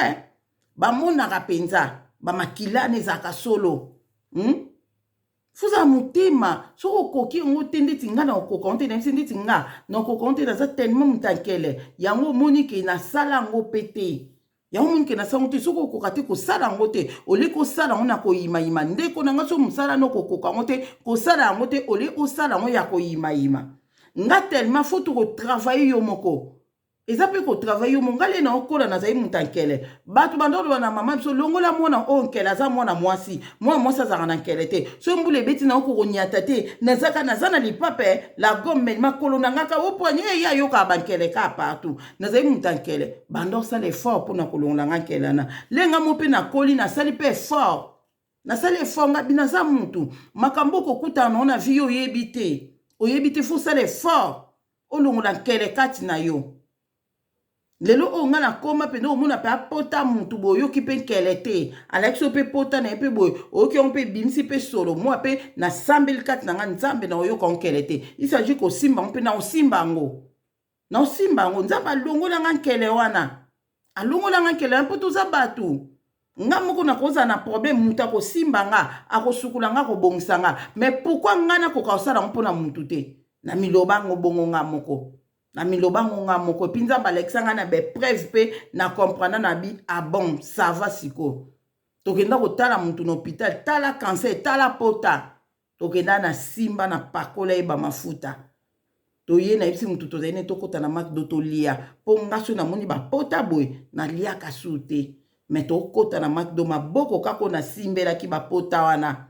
bamonaka mpenza bamakilana ezalaka solo, Fozala motema. Soki okoki yango te, ndeti nga na okoka yango te, nayebisi ndeti nga na okoka yango te, naza tellement moto ankele yango, omoni ke nasala yango mpe te. Yango moni ke nasango te. Soki okoka te kosala yango te, olie kosala yango na koyimayima. Ndeko na nga, so mosala no okokoka yango te, kosala yango te. Olie osala yango ya koyimayima, nga tellement faut tokotravaille yo moko. Eza mpe kotravaille yo moko. Nga le na okola, nazali moto ya nkele. Bato banda oloba na mama biso: "Longola mwana oyo nkele, aza mwana mwasi. Mwana mwasi azalaka na nkele te. So mbula ebeti na okokonyata te." Nazaka naza na lipape la gomme, makolo na ngaka opoani ye ayokaka bankele kaka partout. Nazali moto ya nkele. Banda osala effort mpona kolongola nga nkele wana. Lenga mo mpe nakoli, nasali mpe effort, nasali effort. Nga bino aza mutu, makambo okokutana nango na vie, oyebi te, oyebi te. Faut osala effort, olongola nkele kati na yo. Lelo oyo ngai nakóma mpenza, omona mpe apota mutu boye, oyoki mpe nkele te. Alakisi yo mpe pota na ye mpe boye, oyoki yango mpe ebimisi mpe solo mwa. Mpe nasambeli kati na ngai: "Nzambe, na oyoka nkele te." Il s'agit kosimba yango mpe na osimba yango, na osimba yango. Nzambe alongolanga nkele wana, alongolanga nkele wana, mpo toza bato. Nga moko nakozala na problème, moto akosimba nga, akosukula nga, akobongisa nga. Mais pourquoi nga nakoka kosala yango mpona mutu te? Na miloba yango bongo nga moko, na miloba yango nga moko. Et puis Nzambe alekisa nga na baépreuve mpe na comprendre na bi: "Ah bon, ça va." Sikoyo tokenda kotala mutu na hôpital, tala cancer, tala pota. Tokenda na simba, na pakola ye bamafuta. Toye, nayebisi mutu tozali ne, tokɔta na McDo tolia, mpo nga so namoni bapota boye, naliaka su te. Me tokɔta na McDo, maboko kaka oyo nasimbelaki bapota wana,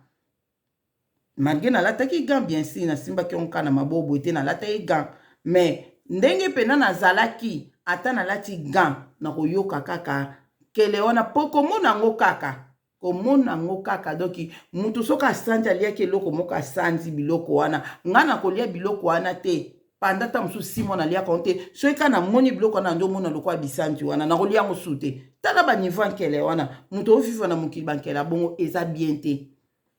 malgré nalataki gant, bien sûr, nasimbaki yango kaka na maboko boye te, nalataki gant. Mais ndenge mpena nazalaki, ata nalati gant, nakoyoka kaka kele wana, mpo komona yango kaka, komona yango kaka. Donc mutu soki asanzi, aliaki eloko moko, asanzi biloko wana, nga nakolia biloko wana te. Panda ta mosusu 6 mois naliaka yango te. Soki kaka namoni biloko wana, ndomona lokola bisanzi wana, nakolia yango su te. Tala baniveau ya nkele wana. Moto ofifa na mokili bankele bongo, eza bien te,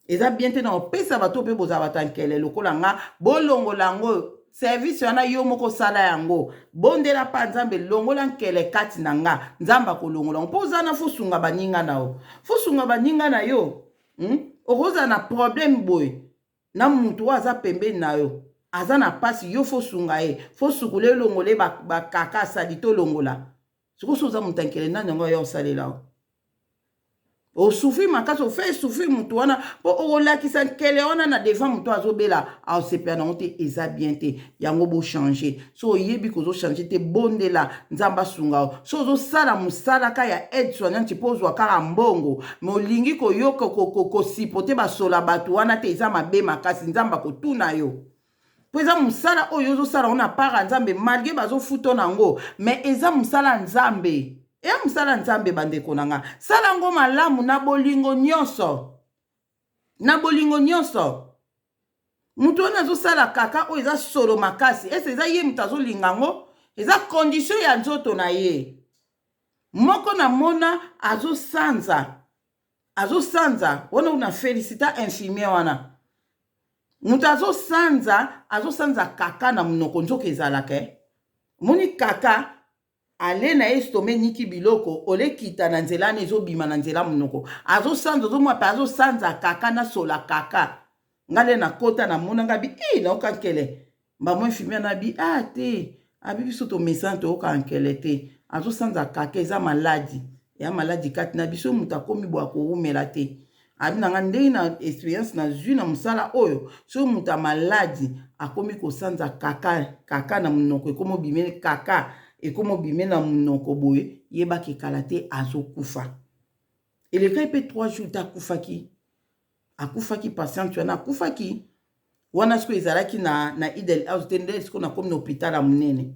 eza bien te. Na kopesa bato mpe bozala bato ya nkele lokola nga, bolongola yango. Service wana, yo moko osala yango. Bondela mpa Nzambe: "Longola nkele kati na nga." Nzambe akolongola yango, mpo oza na fosunga baninga na yo, fosunga baninga na yo? Okozala na problème boye na mutu oyo aza pembeni na yo, aza na mpasi, yo fosunga ye, fosukula, elongola ye bakaka asali tolongola. Sikoyo so oza moto ya nkele, nani yango aya osalela yo? Osouffrir makasi, ofe souffrir motu wana, mpo okolakisa nkele wana na devant motu azobela, aosepela nango te. Eza bien te. Yango bochange. So oyebi kozochange te, bondela Nzambe asunga yo. So ozosala mosala ka ya aide soignante mpo ozwa kaka mbongo, me olingi koyoka kosipo te, basola bato wana te, eza mabe makasi. Nzambe akotuna yo, mpo eza mosala oyo ozosala ngo na part ya Nzambe. Malgré bazofuta nango, mais eza mosala ya Nzambe, eya mosala Nzambe. Bandeko na nga, sala yango malamu na bolingo nyonso, na bolingo nyonso. Moto wana azosala kaka oyo eza solo makasi, ese eza ye moto azolinga yango, eza condition ya nzoto na ye moko. Namona azosanza, azosanza wana. Na féliciter infirmier wana. Moto azosanza, azosanza kaka na monoko, nzoka ezalaka moni kaka ale na ye estomac eniki biloko olekita na nzela wana, ezobima na nzela monoko. Azosanza, ozomona mpe azosanza kaka na sola kaka. Nga nde nakota, namona nga bi e nayoka nkele. Mbamo infirmier na bi: "Ah te, abi biso tomesana, toyoka nkele te." Azosanza kaka, eza maladi ya maladi kati na biso. Moto akomi boye, akowumela te. Abi na nga ndenge na expérience nazwi na mosala oyo, soki moto ya maladi akomi kosanza kaka, kaka na monoko, ekomi obime kaka, ekomi obime na monoko boye, yebaki ekala te, azokufa. Elekai mpe 3 jours te, akufaki, akufaki. Patiente wana akufaki wana. Sikoyo ezalaki na Idel House te, nde sikoyo nakomi na hôpital ya monene.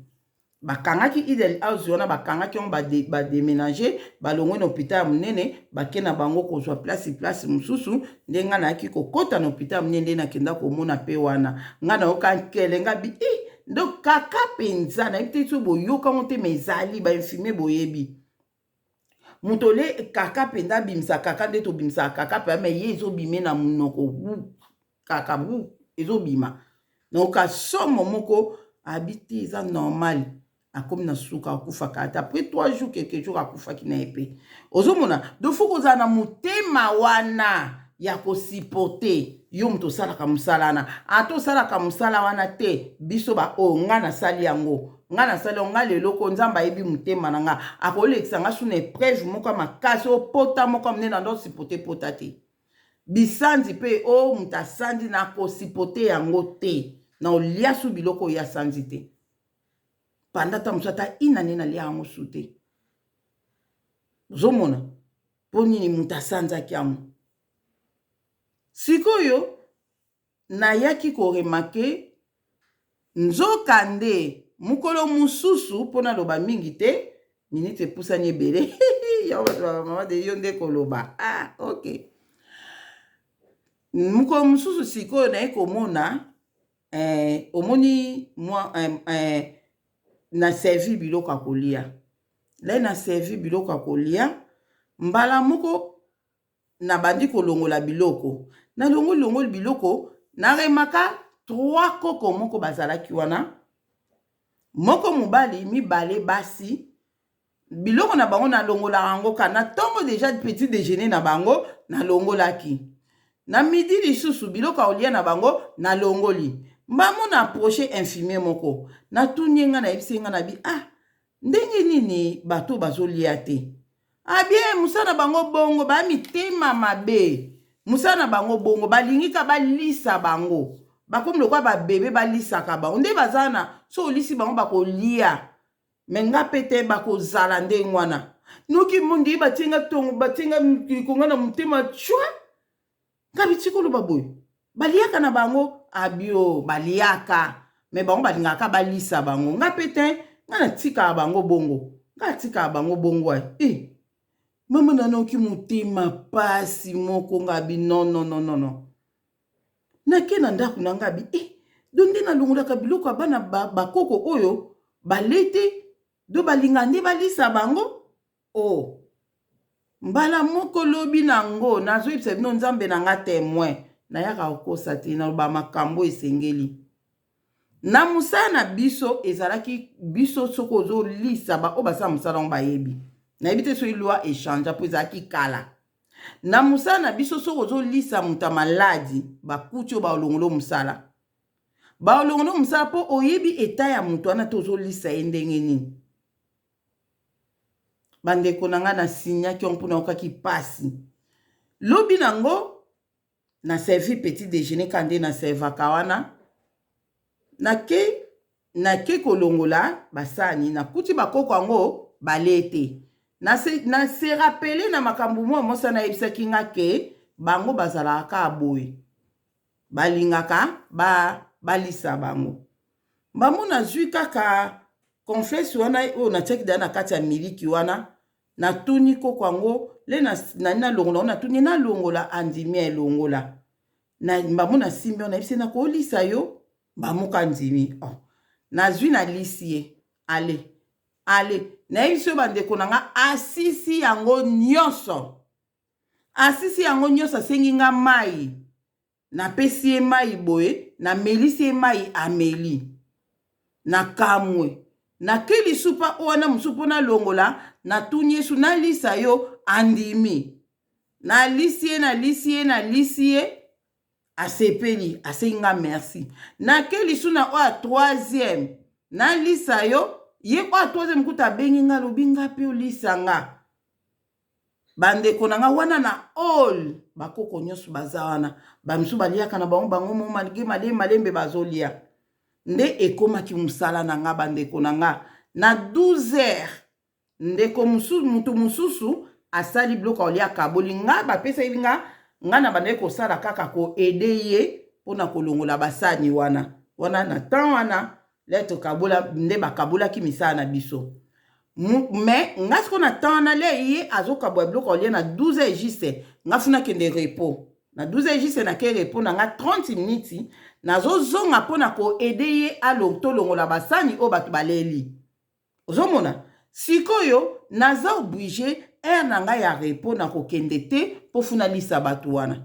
Bakangaki Idel House wana, bakangaki yango, badéménager, balongwe na hôpital ya monene, bake na bango kozwa place mosusu. Nde ngai nayaki kokɔta na hôpital ya monene, nde nakenda komona mpe wana ngai nayoka nkele. Nga bi e ndo kaka mpenza, nayebi te so boyokango te, ma ezali bainfirmier boyebi. Moto ole kaka mpenza abimisa kaka nde tobimisaka kaka mpenza, me ye ezobime na monoko bu kaka bu ezobima. Nayoka somo moko. Abi te, eza normal. Akomi na suka, akufaka ata après 3 jours, quelques jours, akufaki na ye mpe. Ozomona, donc faut kozala na motema wana ya kosupporter. Yo moto osalaka mosala wana, ata osalaka mosala wana te, biso baoyo, nga nasali yango. Nga nasali yango, nga lelo ko Nzambe ayebi motema na nga, akolekisa nga su na epreuve moko ya makasi, o pota moko ya monene, nando sipote pota te. Bisanzi pe o moto asanzi, nakosipote yango te, na olia su biloko oyo asanzi te. Panda ata mosusu ata ina nde nalia yango su te. Ozomona mpo nini moto asanzaki yango. Sikoyo nayaki ko remarquer nzoka nde mokolo mosusu, mpo naloba mingi te, minute epusani ebele, yango bato baka mama de yo nde koloba. Ah, ok. Mokolo mosusu sikoyo naye komona omoni mwa na servi biloko ya kolia, lai na servi biloko ya kolia, mbala moko nabandi kolongola biloko, nalongoli longoli biloko, naremaka trois koko moko bazalaki wana, moko mobali, mibale basi. Biloko na bango nalongolaka yango ka na ntongo, deja petit déjeuner na bango nalongolaki, na midi lisusu biloko ya kolia na bango nalongoli. Mbamo na approche infirmier moko, natuni ye, ngai nayebisi ye, ngai nabi: "Ah, ndenge nini bato bazolia te?" Abie mosala na bango bongo, baya mitema mabe, mosala na bango bongo, balingi ka balisa bango, bakomi lokola babebe, balisaka bango nde baza na so olisi bango bakolia. Me nga mpe te, bakozala ndenge wana. Noki mondi batie nga tongo, batie nga likonga na motema cwa, nga biti koloba boye, baliaka na bango abio, baliaka me bango balingaka balisa bango. Nga mpe te, nga natikaka bango bongo, nga natikaka bango bongo. E mama, nanoki motema pasi moko, nga bi non, non, non, non, non. Nake na ndako na nga bi e do nde nalongolaka biloko ya bana bakoko oyo bale te, do balinga nde balisa bango. O oh. Mbala moko lobi nango, nazoyebisa bino, Nzambe na nga témoin, nayaka kokosa te, naloba makambo esengeli. Na mosala na biso ezalaki biso, soki ozolisa baoyo basala mosala yango bayebi, nayebi te soki loi echangea, mpo ezalaki kala. Na mosala na biso, soki ozolisa moto ya maladi, bakuti oyo baolongolo mosala, baolongolo mosala, mpo oyebi eta ya moto wana te, ozolisa ye ndenge nini. Bandeko na ngai, nasinyaki yango mpona okaki mpasi. Lobi nango na servi petit déjeuner, ka nde naservaka wana, nake kolongola basani, nakuti bakoko yango bale te. Na se rappeler na makambo mwa mwasi nayebisaki nga ke bango bazalaka kaka boye, balingaka balisa bango. Bango nazwi kaka cornflakes wana oyo natiaki deya na kati ya miliki wana. Natuni koko yango le nani nalongola ngo, natuni nalongola, andimi elongola. Na bango nasimbi wana, nayebisi nakolisa yo, bamoka andimi. Oh. Nazwi, nalisi ye, ale ale. Nayebisi yo bandeko na nga, asisi yango nyonso, asisi yango nyonso, asengi nga mai, napesi ye mai boye, namelisi ye mai, ameli. Nakamwe, nake lisupa wana mosusu mpo nalongola, natuni yesu nalisa yo, andimi, nalisi ye, nalisi ye, nalisi ye, asepeli, asengi nga merci. Nake lisu na oyo ya troisième, nalisa yo. Ye oyo ya troisième kuta abengi nga, alobi nga mpe olisa nga. Bandeko na nga, wana na hall bakoko nyonso baza wana, bamisusu baliaka na bango, bango mo malgré malembe malembe bazolia. Nde ekomaki mosala na nga, bandeko na nga, na 12 heures ndeko mosusu, moto mosusu asali biloko akolia, akaboli nga, bapesaki nga. Nga na bandaki kosala kaka koaider ye mpona kolongola basani wana. Wana na temps wana le tokabola nde bakabolaki misala na biso. Mais nga sikoyo na temps wana le ye azokabola biloko akolia na 12 heures juste, nga funa kende repos na 12 heures juste. Nake repos na nga 30 minutes, nazozonga mpona koaider ye alo tolongola basani oyo bato baleli. Ozomona sikoyo naza obligé, heure na ngai ya repos nakokende te mpo funa lisa bato wana.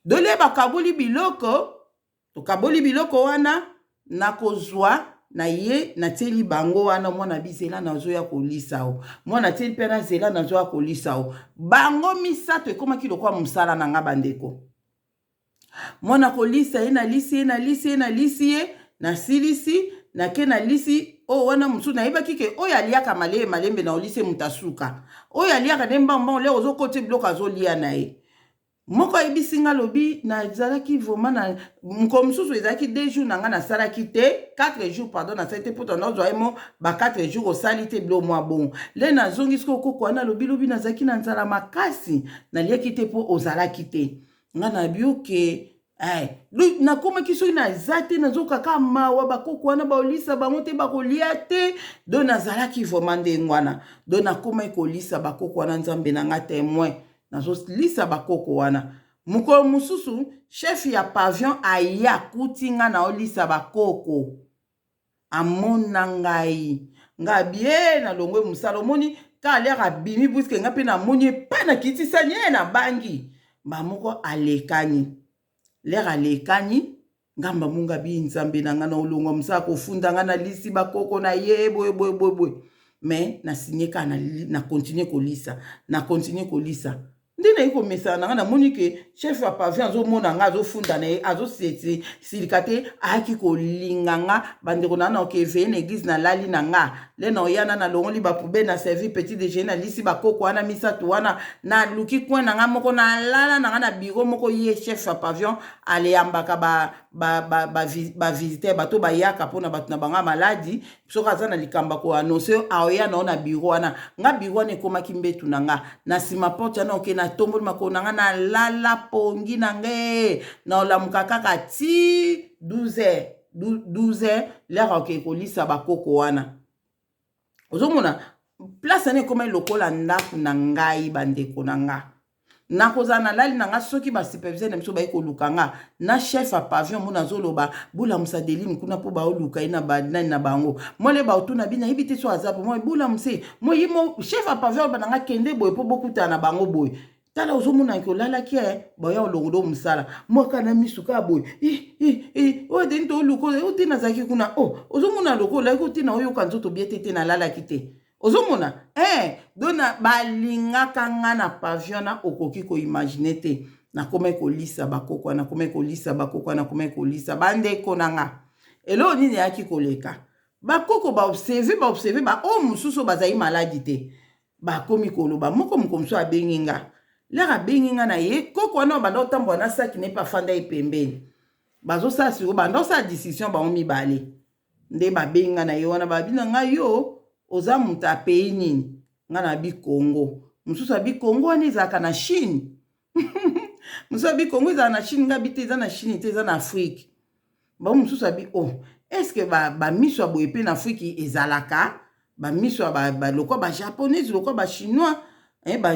Dole bakaboli biloko, tokaboli biloko wana, nakozwa na ye, natieli bango wana. Mwana bizela, nazoya kolisa o mwana atieli mpe nazela, nazoya kolisa o bango misato. Ekomaki lokola mosala na nga, bandeko. Mwana kolisa ye, nalisi ye, nalisi ye, nalisi ye, nasilisi. Nake nalisi oyo wana mosusu, nayebaki ke oyo aliaka maleye malembe na olisi moto asuka, oyo aliaka nde mbangombango lere ozokotisa biloko azolia na ye. Moko ayebisi nga, alobi nazalaki vraiment na mokolo mosusu, ezalaki 2 jours na nga nasalaki te, 4 jours, pardon, nasali te mpo tanda ozwa ye mo ba 4 jours osali te bilo mwa bongo. Le nazongi sikoyo, koko wana alobi lobi nazalaki na nzala makasi, naliaki te mpo ozalaki te. Nga nayebi oke. Eh, nakomaki soki naza te, nazokaka mawa, bakoko wana baolisa bango te, bakolia te. Donc nazalaki vraiment ndenge wana. Donc nakomaki kolisa bakoko wana, Nzambe na nga témoin, nazolisa bakoko wana. Mokolo mosusu chef ya pavillon aya, akuti nga naolisa bakoko, amona ngai, nga abie nalongwe mosala. Omoni ka aliaka abimi, puisque nga mpe namoni epai nakitisani ye, nabangi bamoko alekani. Lere alekani, ngamba munga bi Nzambe na nga, na olongwa mosala kofunda nga nalisi bakoko na ye boye boye boye boye. Mais nasinye kaka, na continue kolisa, na continue kolisa. Nde nayi komesana na nga, namoni ke chef ya pavillon azomona nga, azofunda na ye, azosilika te, ayaki kolinga nga. Bandeko na nga, na okeveye na église, nalali na nga. Le na oyana, nalongoli bapoubelles, na servi petit déjeuner, nalisi bakoko wana misato wana, naluki coin na nga moko, nalala na nga na bureau moko. Ye chef ya pavillon aleyambaka bavisiteur, bato bayaka mpona bato na bango ya maladi. Soki aza na likambo ya koannoncer, aoya nao na bureau wana. Nga bureau wana ekomaki mbetu na nga na nsima porte wana. Oke, natomboli makolo na nga, nalala pongi na ngai, naolamuka kaka ti 12 heures. 12 heures lere oke kolisa bakoko wana. Ozomona place wana ekomaki lokola ndako na ngai. Bandeko na nga, nakozala nalali na nga, soki basuperviseur na biso baye koluka nga na chef ya pavillon, mona azoloba: "Bolamusa Deline kuna mpo baoluka ye na banani na bango." Mole baotuna bi nayebi te so aza po mo bolamusa ye. Mo ye mo chef ya pavillon aloba na nga: "Kende boye mpo bokutana na bango boye." Tala, ozomonaki olalaki e baya olongolo mosala mwaka na misu kaka boye, oyo deni toluka oyo te, nazalaki kuna. O ozomona lokola olaki te, na oyoka nzoto bie te te, nalalaki te. Ozomona donc balingaka nga na pavillon na okoki koimaginer te. Nakomai kolisa bakoko wana, nakomai kolisa bakoko wana, nakomai kolisa. Bandeko na nga, eloko nini eyaki koleka? Bakoko baobserver, baobserver baoyo mosusu oyo bazali maladi te, bakomi koloba. Moko moko mosusu abengi nga. Lere abengi nga na ye, koko wana banda otambola na saki na ye mpe afanda ye pembeni, bazosala sikoyo, banda osala discussion bango mibale. Nde babengi nga na ye wana, babi na ngai: "Yo oza moto ya pays nini?" Nga na bi Congo. Mosusu abi: "Congo wana ezalaka na Chine." Mosusu abi: "Congo ezalaka na Chine." Nga bi: "Te, eza na Chine te, eza na Afrique." Bango mosusu abi: "Oh, est-ce bamiso ya boye mpe na Afrique ezalaka? Bamiso ya lokwa bajaponaise, lokwa bachinois,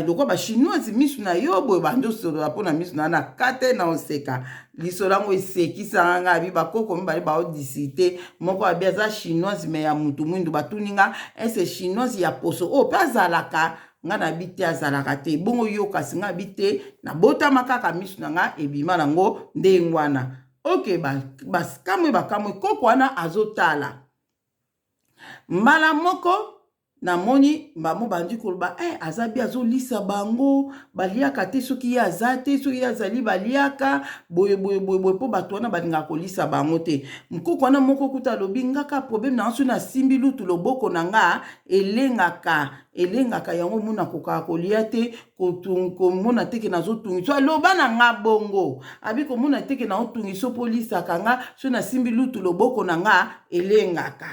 lokwa bachinoise, miso na yo boye." Bandi osolola mpo na miso na na kate na oseka. Lisolo yango esekisanga nga. Abi bakoko mibale baodiscuter, moko abi aza chinoise mais ya mutu mwindu. Batuni nga: "Ese chinoise ya poso oyo mpe azalaka?" Nga na bi: "Te, azalaka te." "Bongo yo kasi?" Nga bi: "Te, nabotama kaka miso na nga ebima nango ndenge wana." Oke, bakamwe, bakamwe. Koko wana azotala mbala moko, namoni bango bandi koloba: "Aza bi azolisa bango, baliaka te soki ye aza te, soki ye azali baliaka boye boye boye boye, mpo bato wana balingaka kolisa bango te." Mokoko wana moko kuta alobi: "Ngaka problème na nga, soki nasimbi lutu loboko na nga elengaka, elengaka yango, mona kokaka kolia te, komona teke nazotungisa." Aloba na nga bongo, abi komona teke naotungisa mpo olisaka nga, soki nasimbi lutu loboko na nga elengaka.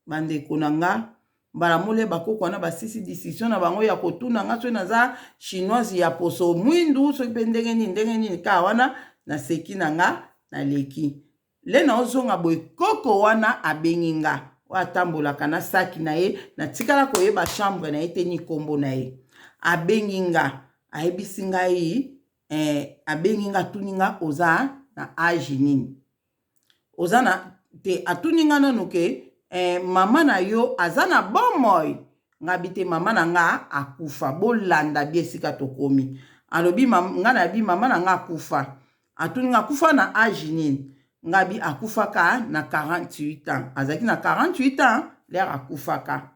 Bandeko na nga, mbala mole bakoko wana basisi discussion na bango ya kotuna nga soki naza chinoise ya poso mwindu, soki mpe ndenge nini ndenge nini. Kaka wana naseki na nga, naleki. Le naozonga boye, koko wana abengi nga, oyo atambolaka na saki na ye, natikala koyeba chambre na ye te ni nkombo na ye. Abengi nga, ayebisi ngai, abengi nga, atuni nga: "Oza na age nini? Oza na te?" Atuni nga nanu ke "Mama na yo aza na bomoi?" Nga bi: "Te, mama na nga akufa." Bolanda bi esika tokomi. Alobi nga na bi: "Mama na nga akufa." Atuni nga: "Akufa na age nini?" Nga bi: "Akufaka na 48 ans, azalaki na 48 ans lere akufaka."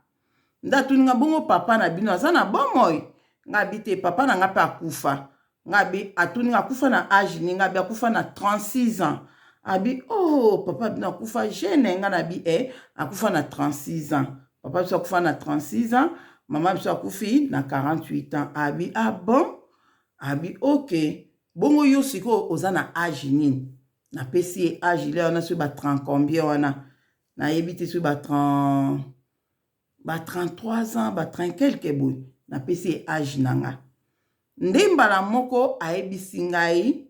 Nde atuni nga: "Bongo papa na bino aza na bomoi?" Nga bi: "Te, papa na nga mpe akufa." Nga bi, atuni nga: "Akufa na age nini?" Nga bi: "Akufa na 36 ans." Abi oh papa bino akufa jeune. Nga na bi eh, akufa na 36 ans. Papa biso akufa na 36 ans, mama biso akufi na 48 ans. Abi ah bon. Abi ok, bongo yo sikoyo oza na age nini? Napesi ye age ile wana, soki ba 30 combien wana nayebi te, soki ba 30, ba 33 ans, ba 30 quelque boye. Napesi ye age na nga. Nde mbala moko ayebisi ngai,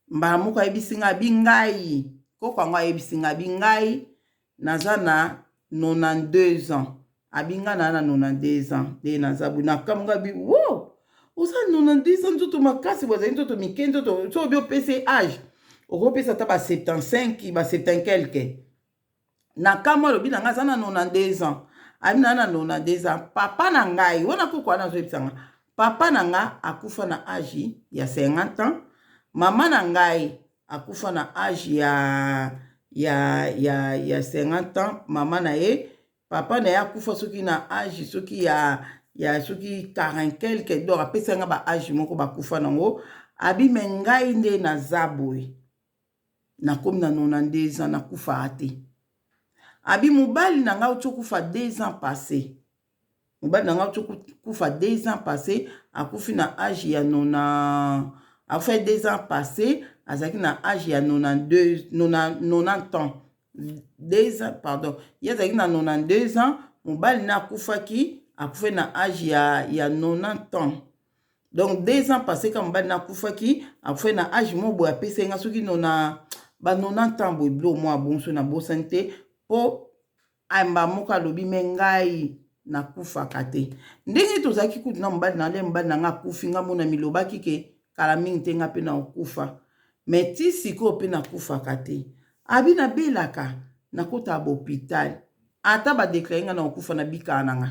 mbala moko ayebisi ngai, abi ngai koko yango ayebisi ngai, abi ngai naza na 92 ans. Abi ngai naa na 92 ans nde naza boye. Nakamwa ngai, abi wo oza 92 ans, nzoto makasi boye, azali nzoto mike, nzoto so obi opesi age okopesa ata ba 75, ba 70 quelque. Nakamwa. Alobi na ngai aza na 92 ans. Abi naa na 92 ans. Papa na ngai wana, koko wana azoyebisa nga, papa na nga akufa na age ya 50 ans, mama na ngai akufa na age ya 50 ans, mama na ye. Papa na ye akufa soki na age soki ya soki 40 quelque. Donc apesi nga ba age moko bakufa nango. Abi me ngai nde naza boye, nakomi na 92 ans, nakufaka te. Abi mobali na ngai auti okufa 2 ans passé. Mobali na ngai auti okufa 2 ans passé, akufi na age ya nona, akufi 2 ans passé, azalaki na age ya 92, 90 ans, 2 ans, pardon. Ye azalaki na 92 ans, mobali na akufaki, akufi na age ya 90 ans. Donc 2 ans passé ka mobali na akufaki, akufi na age mo boye, apesi nga soki nona ba 90 ans boye, bilo mwa bonso nabosani te. Mpo amba moko alobi me ngai nakufaka te. Ndenge tozalaki kutu na mobali na ngai, mobali na ngai akufi, nga mona milobaki ke kala mingi te nga mpe na okufa, me ti sikoyo mpe nakufaka te. Abi nabelaka, nakotaka bahôpital, ata badéclarer nga na kokufa, nabikaka na nga.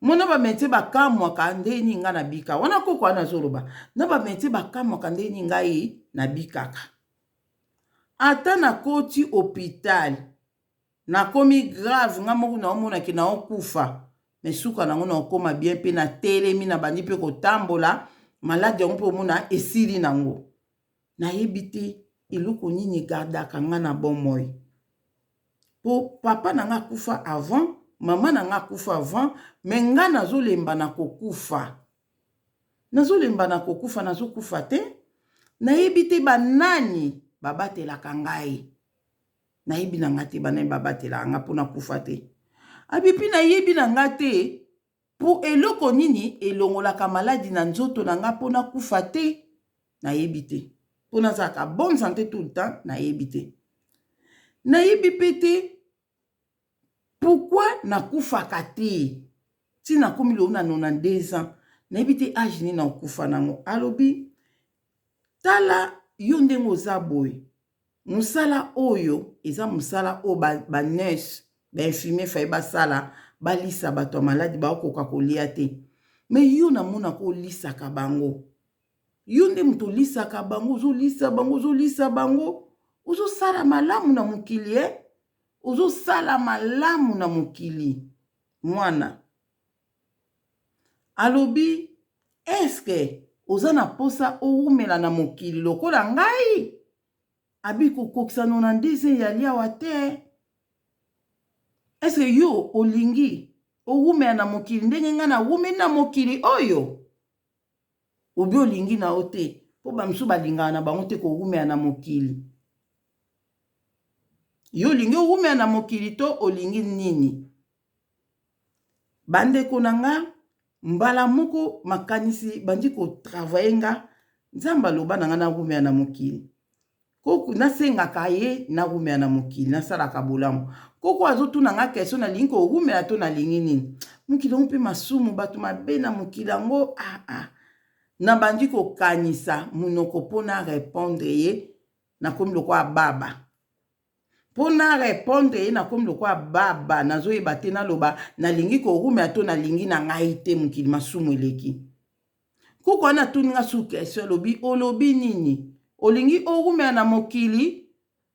Mona bamédecin bakamwaka ndeni nga nabika wana. Koko wana azoloba na bamédecin bakamwaka ndeni ngai nabikaka. Ata nakoti hôpital, nakomi grave, nga moko naomonaki naokufa, me suka nango naokóma bien, mpe natelemi, nabandi mpe kotambola. Maladi yango mpe omona esili nango. Nayebi te eloko nini egardaka nga na bomoi, mpo papa na nga akufa avant, mama na nga akufa avant, me nga nazolemba na kokufa, nazolemba na kokufa, nazokufa te. Nayebi te banani babatelaka ngai, nayebi na nga te banani babatelaka nga mpona kufa te. Abi mpi nayebi na nga te mpo eloko nini elongolaka maladi na nzoto na nga mpona kufa te. Nayebi te mpo nazalaka bonne santé tout le temps. Nayebi te, nayebi mpe te pourquoi nakufaka te ntina nakomi lelo na 92 ans. Nayebi te age nini nakokufa nango. Alobi tala yo ndenge oza boye, mosala oyo eza mosala oyo banurse, bainfirmier faye basala, balisa bato ya maladi baokoka kolia te. Me yo namonaka olisaka bango, yo nde moto olisaka bango, ozolisa bango, ozolisa bango, ozosala malamu na mokili e, ozosala malamu na mokili. Mwana alobi eske oza na mposa owumela na mokili lokola ngai? Abi kokokisa 92 ya liawa te. Eske yo olingi owumela na mokili ndenge ngai nawumeli na mokili oyo, obi olingi na yo te? Mpo bamisusu balingaka na bango te kowumela na mokili. Yo olingi owumela na mokili to olingi nini? Bandeko na nga, mbala moko makanisi bandi kotravailler nga. Nzambe aloba na nga nawumela na mokili. Koko nasengaka ye nawumela na mokili, nasalaka bolamu. Koko azotuna nga question: nalingi kowumela to nalingi nini? Mokili yango mpe masumu, bato mabe na mokili yango. Ah, ah. Nabandi kokanisa monoko mpo na répondre ye, nakomi lokola baba. Mpo na répondre ye, nakomi lokola baba, nazoyeba te naloba nalingi kowumela to nalingi na ngai te. Mokili masumu eleki. Koko wana atuni nga su question, alobi olobi nini? Olingi owumela na mokili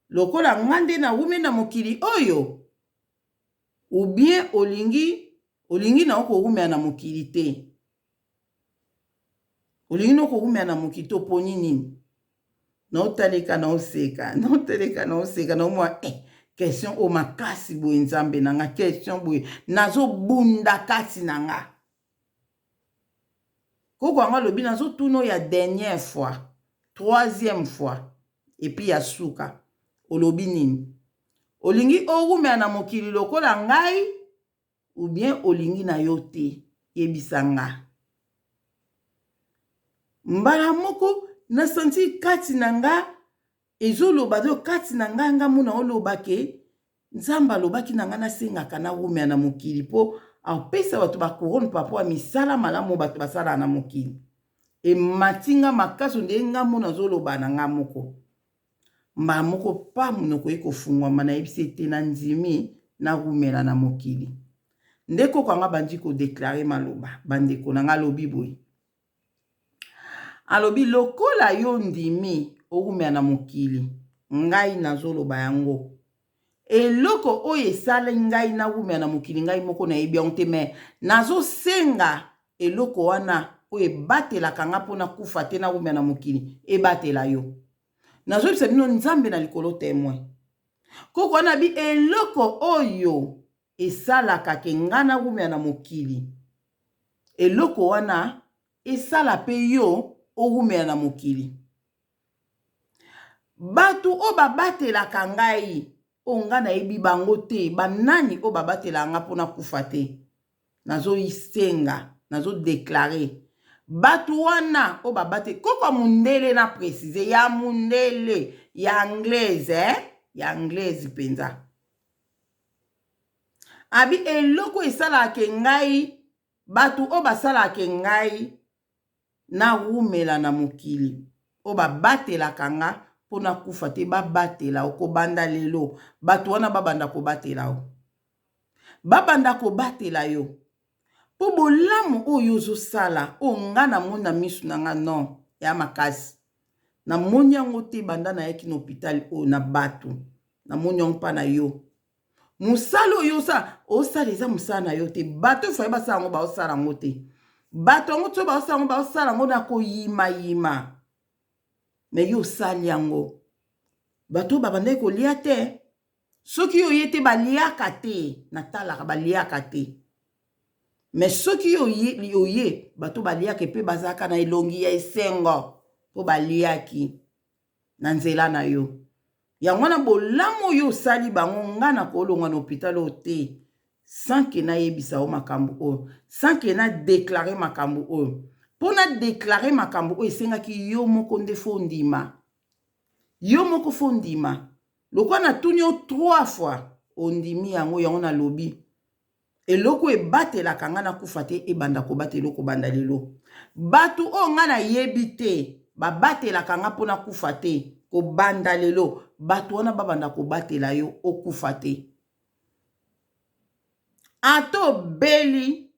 lokola nga nde nawumeli na mokili oyo, ou bien olingi na yo kowumela na mokili te? Olingi no kowumela na mokili to oponi nini? Naotaleka naoseka, naotaleka naoseka, naomwa eh, question oyo makasi boye, Nzambe na nga, question boye nazobunda kati na nga. Koko yango alobi, nazotuna oyo ya dernière fois, troisième fois, et puis ya suka, olobi nini? Olingi owumela na mokili lokola ngai ou bien olingi na yo te? Yebisa nga. Mbala moko nasanti kati na nga ezoloba do kati na ngai, nga mona oloba ke Nzambe alobaki na ngai nasengaka nawumela na mokili mpo apesa bato bacouronne par rapport ya misala malamu oyo bato basalaka na mokili. Emati nga makasi nde nga mona azoloba na nga moko. Mbala moko pa monoko ye kofungwama, nayebisi ete nandimi nawumela na mokili. Nde koko anga bandi kodéclarer maloba. Bandeko na nga, alobi boye, alobi, lokola yo ndimi owumela na mokili, ngai nazoloba yango, eloko oyo esali ngai nawumela na mokili, ngai moko nayebi yango te, mais nazosenga eloko wana oyo ebatelaka nga mpona kufa te, nawumela na mokili, ebatela yo. Nazoyebisa bino, Nzambe na likolo témoin. Koko wana bi eloko oyo esalaka ke nga nawumela na mokili, eloko wana esala mpe yo owumela na mokili. Bato oyo babatelaka ngai, oyo ngai nayebi bango te, banani oyo babatelaka nga mpona kufa te, nazoyisenga, nazodéclarer bato wana oyo babate. Koko ya mundele, na précise, ya mundele, ya anglaise, eh? Ya anglaise mpenza. Abi eloko esalaka ke ngai, bato oyo basalaka ke ngai nawumela na mokili, oyo babatelaka nga mpo nakufa te, babatela. Okobanda lelo, bato wana babanda kobatela o, babanda kobatela yo, mpo bolamu oyo ozosala, oyo nga namoni na misu na nga, non, ya makasi. Namoni yango te banda nayaki na hôpital oyo na bato, namoni yango mpa na yo. Mosala oyo osala, osala eza mosala na yo te. Bato efaye basala yango, baosala yango te. Bato yango ti baosala yango, baosala yango na koyimayima, mais yo osali yango. Bato oyo babandaki kolia te, soki yo oye te, baliaka te. Natalaka, baliaka te, mais soki yo oye, bato baliaka mpe bazalaka na elongi ya esengo mpo baliaki na nzela na yo. Yango wana bolamu oyo osali bango, nga na kolongwa na hôpital oyo te sans ke nayebisa yo makambo oyo, sans ke nadéclarer makambo oyo. Mpo nadéclarer makambo oyo, esengaki yo moko nde faut ndima, yo moko faut ndima. Lokola natuni yo trois fois, ondimi yango. Yango nalobi, eloko ebatelaka nga nakufa te, ebanda kobatela eloko banda lelo. Bato oyo nga nayebi te babatelaka nga mpo nakufa te, kobanda lelo bato wana babanda kobatela yo okufa te. Ata obeli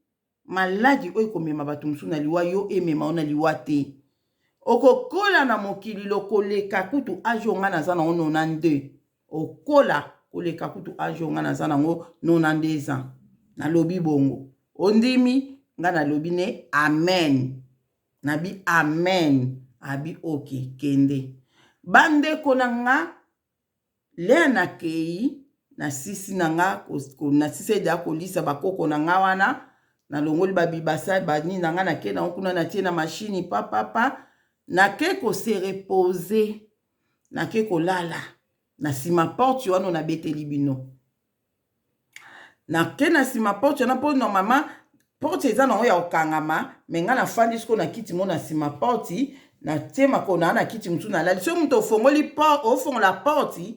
maladi oyo ekomema bato mosusu na liwa, yo emema yo na liwa te. Okokola na mokili lokoleka kutu âge oyo nga naza nango, 92. Okola koleka kutu âge oyo nga naza nango, 92 ans. Nalobi bongo, ondimi? Nga nalobi ne amen, nabi amen. Abi ok, kende. Bandeko na nga, lea nakei, nasisi na nga, nasisi ede akolisa bakoko na nga wana, nalongoli babibasa banini na nga, nake nango kuna, natie na mashini papapa, nake kose reposer, nake kolala na nsima porte wana. Nabeteli bino, nake na nsima porte wana mpo normalement porte eza nango ya kokangama, mais ngai nafandi sikoyo na kiti mo na nsima porte, natie makolo naa na kiti mosusu, nalali. Soki moto ofongoli, ofongola porte,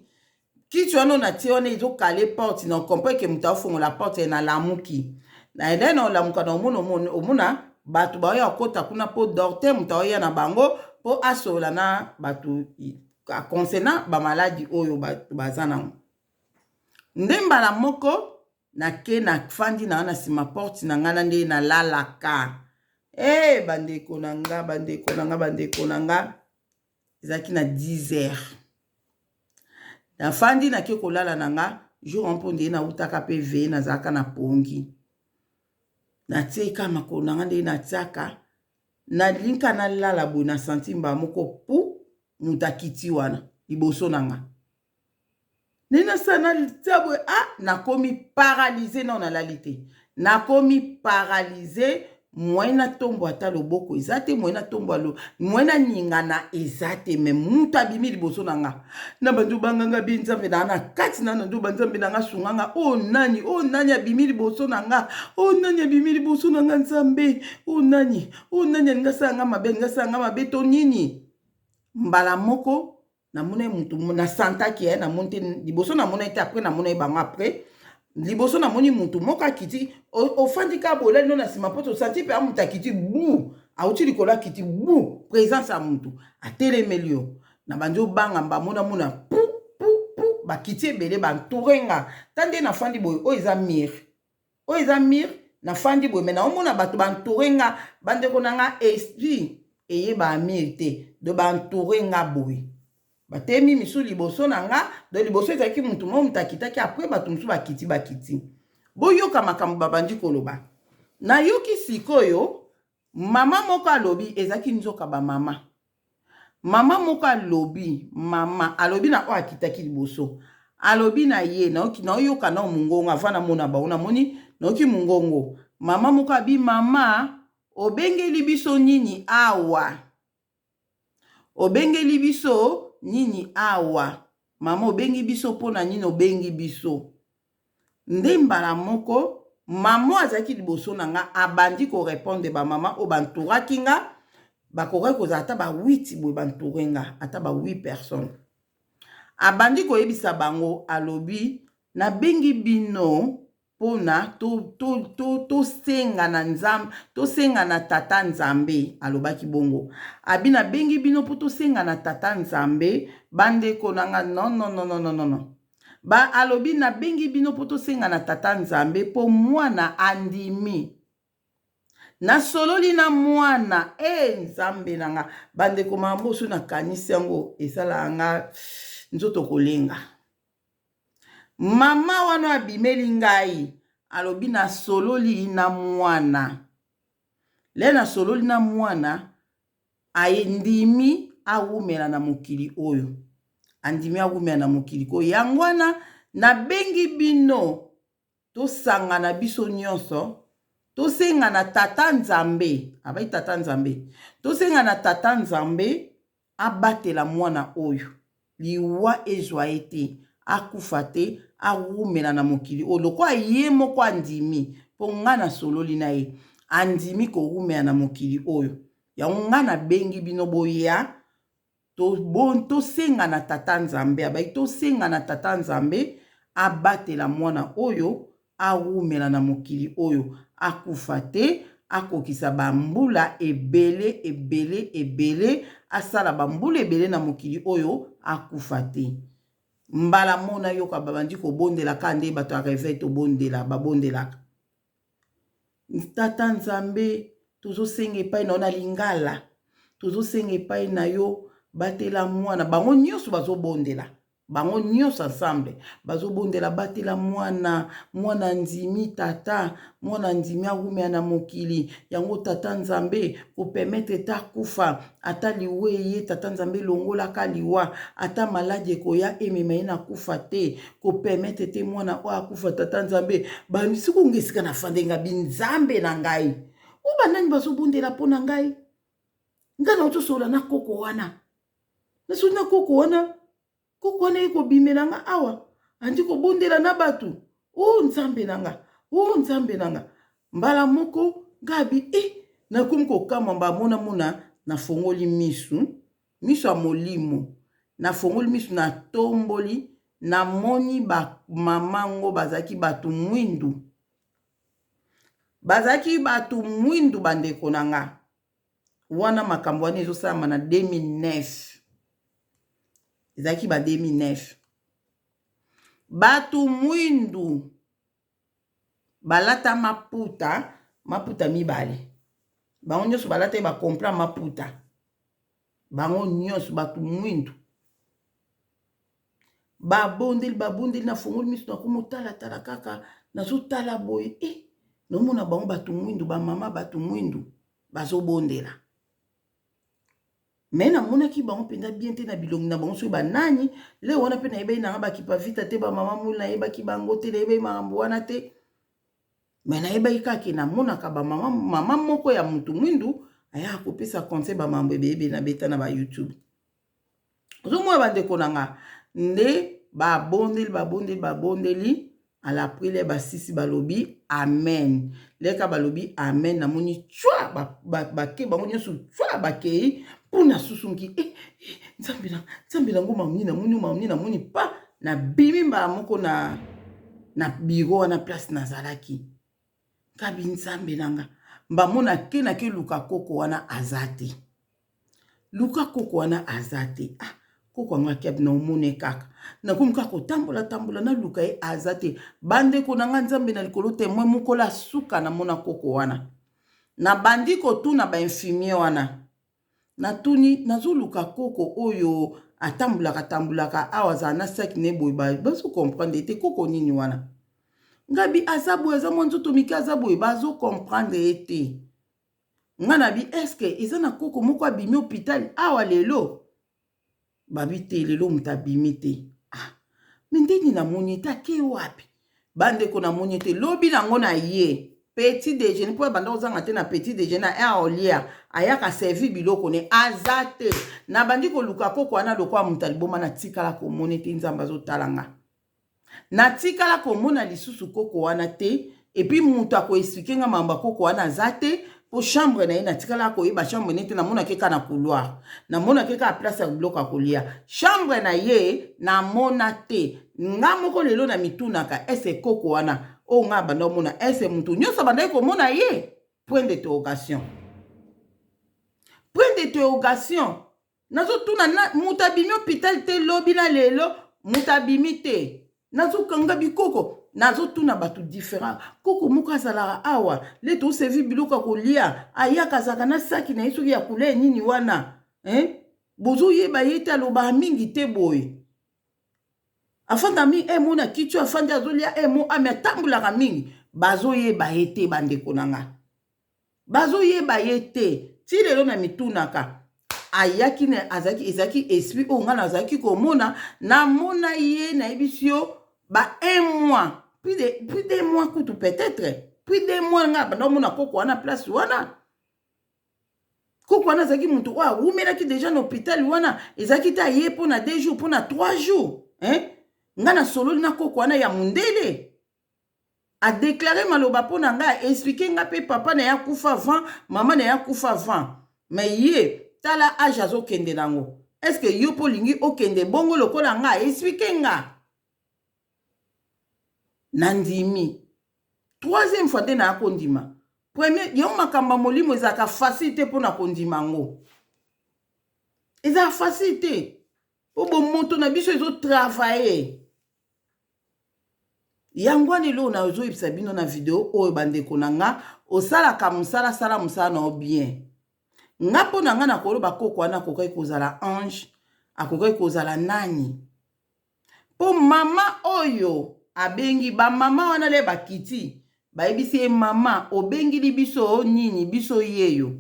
kiti wana natie wana ezokale porte, na comprendre ke moto aofongola porte. Nalamuki, naelai na olamuka na omona, omona bato baoya kokota kuna mpo docteur moto aoya na bango mpo asolola na bato concernant bamaladi oyo bato baza nango. Nde mbala moko nake, nafandi na na nsima porte na ngai na nde nalalaka. E bandeko na nga, bandeko na nga, bandeko na nga, ezalaki na 10 heures, nafandi, nake kolala na nga. Jour wana mpo ndenge nautaka mpe veye, nazalaka na pongi, natieka makolo na nga ndenge natiaka, nalinka nalala boye, na santi mbala moko pu. Moto akiti wana liboso na nga, nde nasala natia boye, ah, nakomi paralyse. Nao nalali te, nakomi paralyse. Moyen natombo ata loboko eza te, moyen natombo alo, moyen naningana eza te. Mais mutu abimi liboso na nga, na bandi obanganga bi Nzambe na na kati na nandi oba Nzambe na nga, sunga nga. Oyo nani? Oyo nani abimi liboso na nga? Oyo nani abimi liboso na nga? Nzambe, oyo nani? Oyo nani alingi asala nga mabe? Alingi asala nga mabe to nini? Mbala moko namoni mutu, nasantaki ye, namoni te liboso, namoni te après, namoni bango après. Liboso namoni mutu moko akiti, ofandi kaka boye, olali no na nsima, mpo tosanti mpe amutu akiti bu, auti likolo, akiti bu, présence ya mutu atelemeli yo. Na bandi obanga, mbamona mona pu pu pu, bakiti ebele, bantoure nga. Ta nde nafandi boye, oyo eza mur, oyo eza mur, nafandi boye, mais naomona bato bantoure nga. Bandeko na nga, esprit eyeba mur te. Do bantoure nga boye, batemi misu liboso na nga. Do liboso ezalaki mutu moko, moto akitaki, après bato mosusu bakiti, bakiti. Boyoka makambo babandi koloba. Nayoki sikoyo mama moko alobi, ezalaki nzoka bamama. Mama moko alobi, mama alobi na oyo akitaki liboso, alobi na ye, naoyoka nao mongongo avant namona bango, namoni, nayoki mongongo. Mama moko abi: "Mama, obengeli biso nini awa? Obengeli biso nini awa? Mama, obengi biso mpona nini? Obengi biso?" Nde mbala moko mama azalaki liboso na nga abandi korépondre bamama oyo bantouraki nga. Bakokaki kozala ata ba 8 boye, bantoure nga, ata ba 8 personnes. Abandi koyebisa bango, alobi: "Nabengi bino mpona tosenga na Nzambe, tosenga na Tata Nzambe." Alobaki bongo, abi: "Nabengi bino mpo tosenga na Tata Nzambe." Bandeko na nga, non, non, non, non, non, non. Ba alobi: "Nabengi bino mpo tosenga na Tata Nzambe mpo mwana andimi. Nasololi na mwana." E Nzambe na nga, bandeko, makambo so nakanisi yango, esalaka nga nzoto kolenga. Mama wana abimeli ngai, alobi: "Nasololi na mwana le, nasololi na mwana, andimi awumela na mokili oyo, andimi awumela na mokili ko. Yango wana nabengi bino, tosangana biso nyonso, tosenga na Tata Nzambe." Abai Tata Nzambe, "Tosenga na Tata Nzambe abatela mwana oyo, liwa ezwa ye te, akufa te, awumela na mokili oyo lokola ye moko andimi, mpo ngai nasololi na ye, andimi kowumela na mokili oyo. Yango ngai nabengi bino, boya tosenga na Tata Nzambe." Abai: "Tosenga na Tata Nzambe abatela mwana oyo, awumela na mokili oyo, akufa te, akokisa bambula ebele, ebele, ebele, asala bambula ebele na mokili oyo, akufa te." Mbala mona yoka babandi kobondela kaka nde bato ya réveil tobondela, babondelaka: "Tata Nzambe, tozosenga epai na yo," na lingala, "tozosenga epai na yo, batela mwana." Bango nyonso bazobondela, bango nyonso ensemble bazobondela: "Batela mwana, mwana ndimi, Tata, mwana ndimi awumela na mokili. Yango Tata Nzambe, kopermettre te akufa. Ata liwa eye, Tata Nzambe, elongolaka liwa. Ata maladie ekoya, emema ye na kufa te. Kopermettre te mwana oyo akufa, Tata Nzambe." Basikunga esika nafande nga, binzambe na ngai, o banani bazobondela mpo na ngai? Ngai na otosola na koko wana, nasoli na koko wana, koko wana ye kobimela nga awa, andi kobondela na bato. O Nzambe na nga, o Nzambe na nga. Mbala moko ngabi e nakomi kokamwa. Bamonamona nafongoli misu, miso ya molimo, nafongoli misu, natomboli, namoni bamama ngo bazalaki bato mwindu, bazalaki bato mwindu. Bandeko na nga, wana makambo wana ezosalama na 2009, ezalaki ba 2009. Bato mwindu balata maputa, maputa mibale, bango nyonso balata ye bacomplet maputa, bango nyonso bato mwindu. Babondeli, babondeli. Nafongoli miso, nakomi otalatala kaka, nazotala boye, e naomona bango bato mwindu, bamama bato mwindu bazobondela. Mais namonaki bango mpenza bien te na bilongi na bango soki banani. Le wana mpe nayebaki nanga bakipa vita te, bamama muli nayebaki bango te, nayebaki makambo wana te. Mais nayebaki kaka ke namonaka bamama, mama moko ya mutu mwindu ayaka kopesa conseil, bamambo ebele nabeta na ba YouTube. Ozomona, bandeko na nga, nde babondeli, babondeli, babondeli à la prière, basisi, balobi amen. Leka balobi amen, namoni cwa bake bango nyonso, cwa bakei mpona susunki. Eh, eh, Nzambe na Nzambe nango, mamoni namoni, mamoni namoni pa nabimi mbala moko na bureau wana, place nazalaki. Kabi Nzambe na nga, mbamona ke nake luka koko wana, aza te. Luka koko wana, aza te. Ah, koko yango akiabi na omone kaka nakomi kaka kotambola tambola, naluka ye, aza te. Bandeko na nga, Nzambe na likolo témoin, mokolo asuka namona koko wana, nabandi kotuna bainfirmier wana. Natuni: nazoluka koko oyo atambolaka tambolaka awa, azala na saki ne boye. Bazocomprendre te koko nini wana. Ngabi aza boye, aza mwa nzoto mike, aza boye, bazocomprendre ye te. Nga na bi: est-ce eza na koko moko abimi hôpital awa lelo? Babi te, lelo moto abimi te. Ah, mais ndeni namoni ete ake wapi? Bandeko, namoni ete lobi nango na ye petit déjeuner, mpo banda kozanga te na petit déjeuner na heure olia, ayaka servi biloko ne, aza te. Nabandi koluka koko wana lokola moto aliboma, natikala komona ete Nzambe azotala nga, natikala komona lisusu koko wana te. Et puis moto akoexpliquer nga mambo ya koko wana aza te, mpo chambre na ye natikala koyeba chambre na ye te. Namonaki kaka na couloir, namonaki kaka place ya biloko ya kolia. Chambre na ye namona te. Nga moko lelo na mitunaka: est-ce koko wana oyo nga banda omona, est-ce motu nyonso abandaki komona ye? Point d'interrogation, point d'interrogation. Nazotuna: moto abimi hôpital te lobi na lelo? Moto abimi te. Nazokanga bikoko, nazotuna bato différent: koko moko azalaka awa, le toservi biloko ya kolia, ayaka, azalaka na saki na ye soki ya couleur nini wana, hein? Bozoyeba ye te? Alobaka mingi te boye, afanda mingi, emo na kiti oyo afandi azolia, emo ami atambolaka mingi. Bazoyeba ye te. Bandeko na nga, bazoyeba ye te. Ti lelo na mitunaka: ayaki na azalaki, ezalaki esprit oyo ngai nazalaki komona? Namona ye, nayebisi yo, ba un mois, plus d'un mois kutu, peut-être plus d'un mois ngai banda omona koko wana, place wana. Koko wana azalaki moto oyo awumelaki déjà na hôpital wana. Ezalaki te aye mpo na 2 jours, mpo na 3 jours, hein? Ngai nasololi na koko wana ya mondele, adéclarer maloba mpo na ngai, aexpliquer ngai mpe papa na ye akufa avant, mama na ye akufa avant. Mais ye, tala âge azokende nango. Est-ce yo mpo olingi okende bongo lokola ngai? Expliquer nga, nandimi. Troisième fois nde naya kondima. Premier yango, makambo ya molimo ezalaka facile te mpona kondima yango, ezalaka facile te, mpo bomoto na biso ezotravailler. Yango wana eloko nazoyebisa bino na video oyo, bandeko na nga: osalaka mosala, sala mosala na yo bien. Nga, mpo na nga, nakoloba koko wana akokaki kozala ange, akokaki kozala nani, mpo mama oyo abengi bamama wana, le bakiti, bayebisi ye: mama, obengili biso nini? Biso yeyo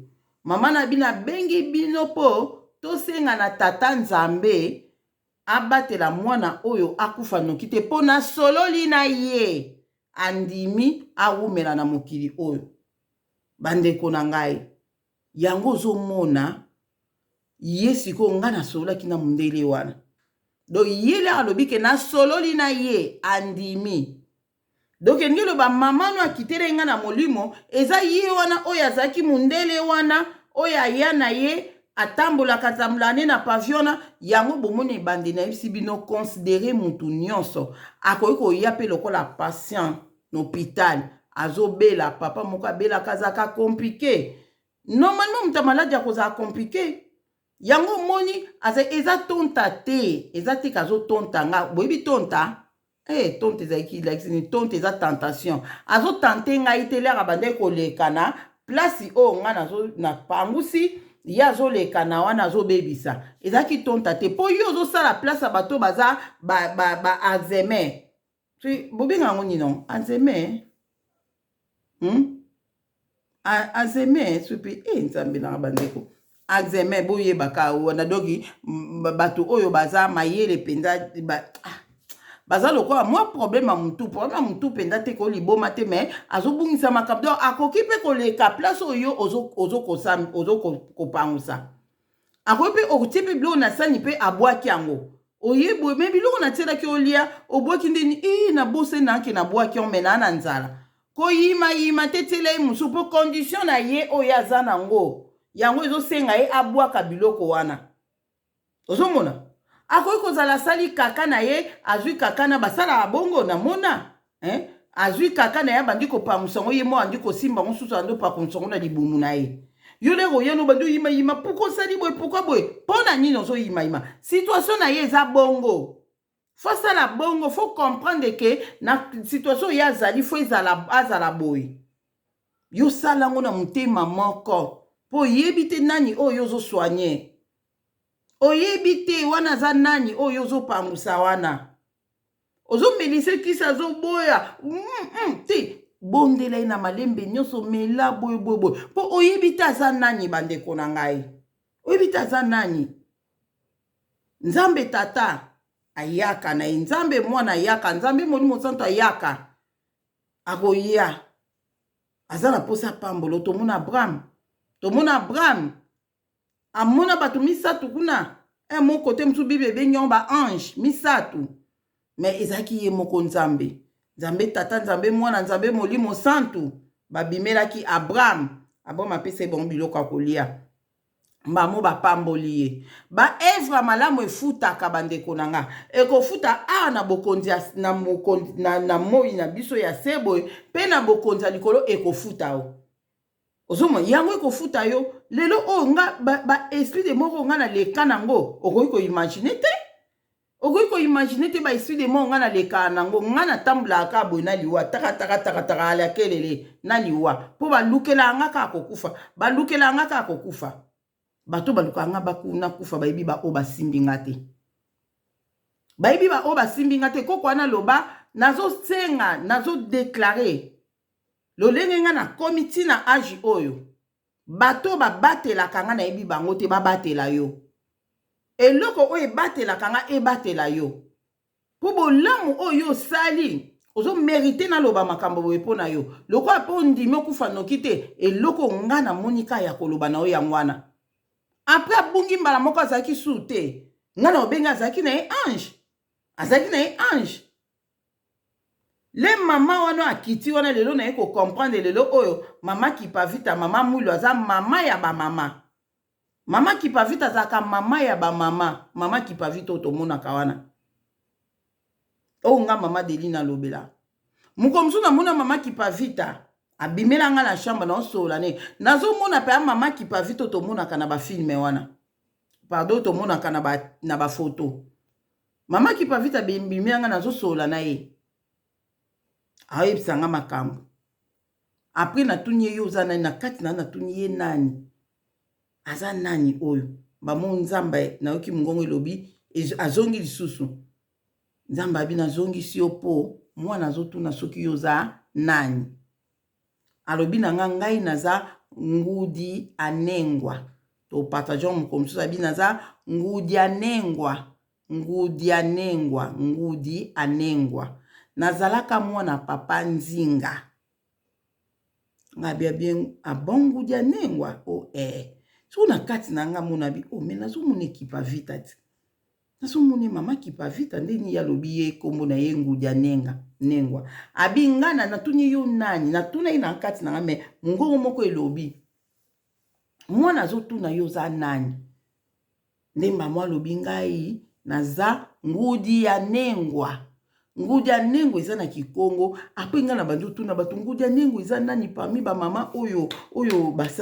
mama na bino abengi bino mpo tosenga na tata Nzambe abatela mwana oyo akufa noki te, mpo nasololi na ye, andimi awumela na mokili oyo. Bandeko na ngai, yango ozomona ye sikoyo, ngai nasololaki na mondele wana. Donc ye lere alobi ke nasololi na ye, andimi. Donc elingi eloba mama no akiteli ngai na molimo, eza ye wana oyo azalaki mondele wana, oyo aya na ye, atambolaka tambolaka nde na pavillon wana. Yango bomoni, ebandi nayebisi bino: considérer mutu nyonso akoki koya mpe lokola patient na hôpital, azobela. Papa moko abelaka, azalaka compliqué. Normalement moto ya maladi akozala compliqué. Yango omoni, eza tonta te, eza te kazotonta nga. Boyebi tonta? Eh, tonte ezalaki lakisi nini? Tonte eza tentation. Azotenter ngai te. Lere abandaki koleka na place oyo ngai napangusi, ye azoleka na wana, azobebisa. Ezalaki tonta te, mpo yo ozosala place ya bato baza ba Alzheimer. Bobenga yango nini? Alzheimer, Alzheimer sopi e Nzambe nanga. Bandeko, Examen boyebaka wana donc bato oyo baza mayele mpenza ba, ah, baza lokola mwa problème ya motu, problème ya motu mpenza te, koliboma te, mais azobungisa makambo. Donc akoki mpe koleka place oyo ozokopangusa, akoki mpe otie mpe biloko na sani mpe abwaki yango. Oye boye, mais biloko natielaki olia, obwaki ndeni? E nabosani, nake nabwaki yango, mais naa na nzala. Koyimayima te, tiela ye mosusu, mpo condition na ye oyo aza nango, yango ezosenga ye abwaka biloko wana. Ozomona, akoki kozala asali kaka na ye, azwi kaka na basalaka bongo, namona, eh? Azwi kaka na ye, abandi kopangusa yango, ye mo andi kosimba yango susu, andi opakungusa yango na libumu na ye. Yo lero oya no bandi oyimayima, pourquoi osali boye, pourquoi boye, mpo na nini ozoyimayima? Situation na ye eza bongo, faut asala bongo, faut comprendre que na situation oyo azali, faut ezala azala boye. Yo sala yango na motema moko, mpo oyebi te nani oyo ozosoigner, oyebi te wana aza nani oyo ozopangusa wana, ozomelisa kisi, azoboya te. Bondela ye na malembe nyonso, mela boye boye boye, mpo oyebi te aza nani. Bandeko na ngai, oyebi te aza nani. Nzambe Tata ayaka na ye, Nzambe Mwana ayaka, Nzambe Molimo Santo ayaka, akoya, aza na mposa pambolo. Tomona Abraham, tomona Abraham amona bato misato kuna e moko te, mosusu Bible ebengi yango baange misato, mais ezalaki ye moko Nzambe, Nzambe Tata, Nzambe Mwana, Nzambe Molimo Santu babimelaki Abraham. Abraham apesa ye bango biloko ya kolia, mbamo bapamboli ye. Baœuvre ya malamu efutaka, bandeko na nga, ekofuta awa na bokonzi na, mokonzi, na moi na biso ya se boye, mpe na bokonzi ya likolo ekofuta o. Ozomona yango ekofuta yo. Lelo oyo nga baesprit de mort oyo nga naleka nango, okoki koimaginer te, okoki koimaginer te. Baesprit de mort nga nalekaka nango, nga natambolaka kaka boye na liwa, takatakatakataka, alakelele na liwa, mpo balukelaka nga kaka kokufa, balukelaka nga kaka kokufa. Bato balukaka nga nakufa, bayebi baoyo basimbi nga te, bayebi baoyo basimbi nga te. Koko wana aloba, nazosenga, nazodéclarer lolenge nga nakomi ntina âge oyo, bato babatelaka nga, nayebi bango te, babatela yo. Eloko oyo ebatelaka nga, ebatela yo, mpo bolamu oyo osali, ozomériter naloba makambo boye mpo na yo. Lokola mpo ondimi okufa noki te, eloko nga namoni ka ya koloba na yo yango wana. Après abungi mbala moko, azalaki su te. Nga na obengi, azalaki na ye ange, azalaki na ye ange. Le mama wana akiti wana, lelo naye kocomprendre, lelo oyo mama Kipavita, mama Mwilu, aza mama ya bamama. Mama Kipavita azalaka mama ya bamama. Mama Kipavita oyo tomonaka wana, oyo nga mama Delina alobela moko mosusu, namona mama Kipavita abimela nga na chambre, naosolola ne, nazomona mpe mama Kipavita oyo tomonaka na bafilm wana, pardon, tomonaka na bafoto. Ba mama Kipavita abimela nga, nazosolola na ye, aoyebisa nga makambo. Après natuni ye: "Yo oza nani?" Na kati na natuni ye nani aza nani oyo bamo. Nzambe, nayoki mongongo elobi, azongi lisusu. Nzambe abi: "Nazongisi yo mpo mwana azotuna soki yo oza nani." Alobi na nga: "Ngai naza Ngudi Anengwa." Topartager mokolo mosusu. Abi: "Naza Ngudi Anengwa, Ngudi Anengwa, Ngudi Anengwa, nazalaka mwana papa Nzinga." Nga bia bien: "Abon, Ngudi Anengwa o eh." Soki na kati na nga mona bi: "O oh, mais nazomona ekipa vita ti, nazomona mama Kipa Vita ndeni." Ye alobi ye nkombo na ye Ngudi Anenga Nengwa. Abi nga na natuni yo nani, natuna ye na kati na nga, mais mongongo moko elobi: "Mwana azotuna yo oza nani." Nde mama alobi: "Ngai naza Ngudi ya Nengwa." Ngudi ya Nengwa eza na Kikongo. Après ngai na bandi otuna bato: "Ngudi ya Nengwa eza nani?" Parmi bamama oyo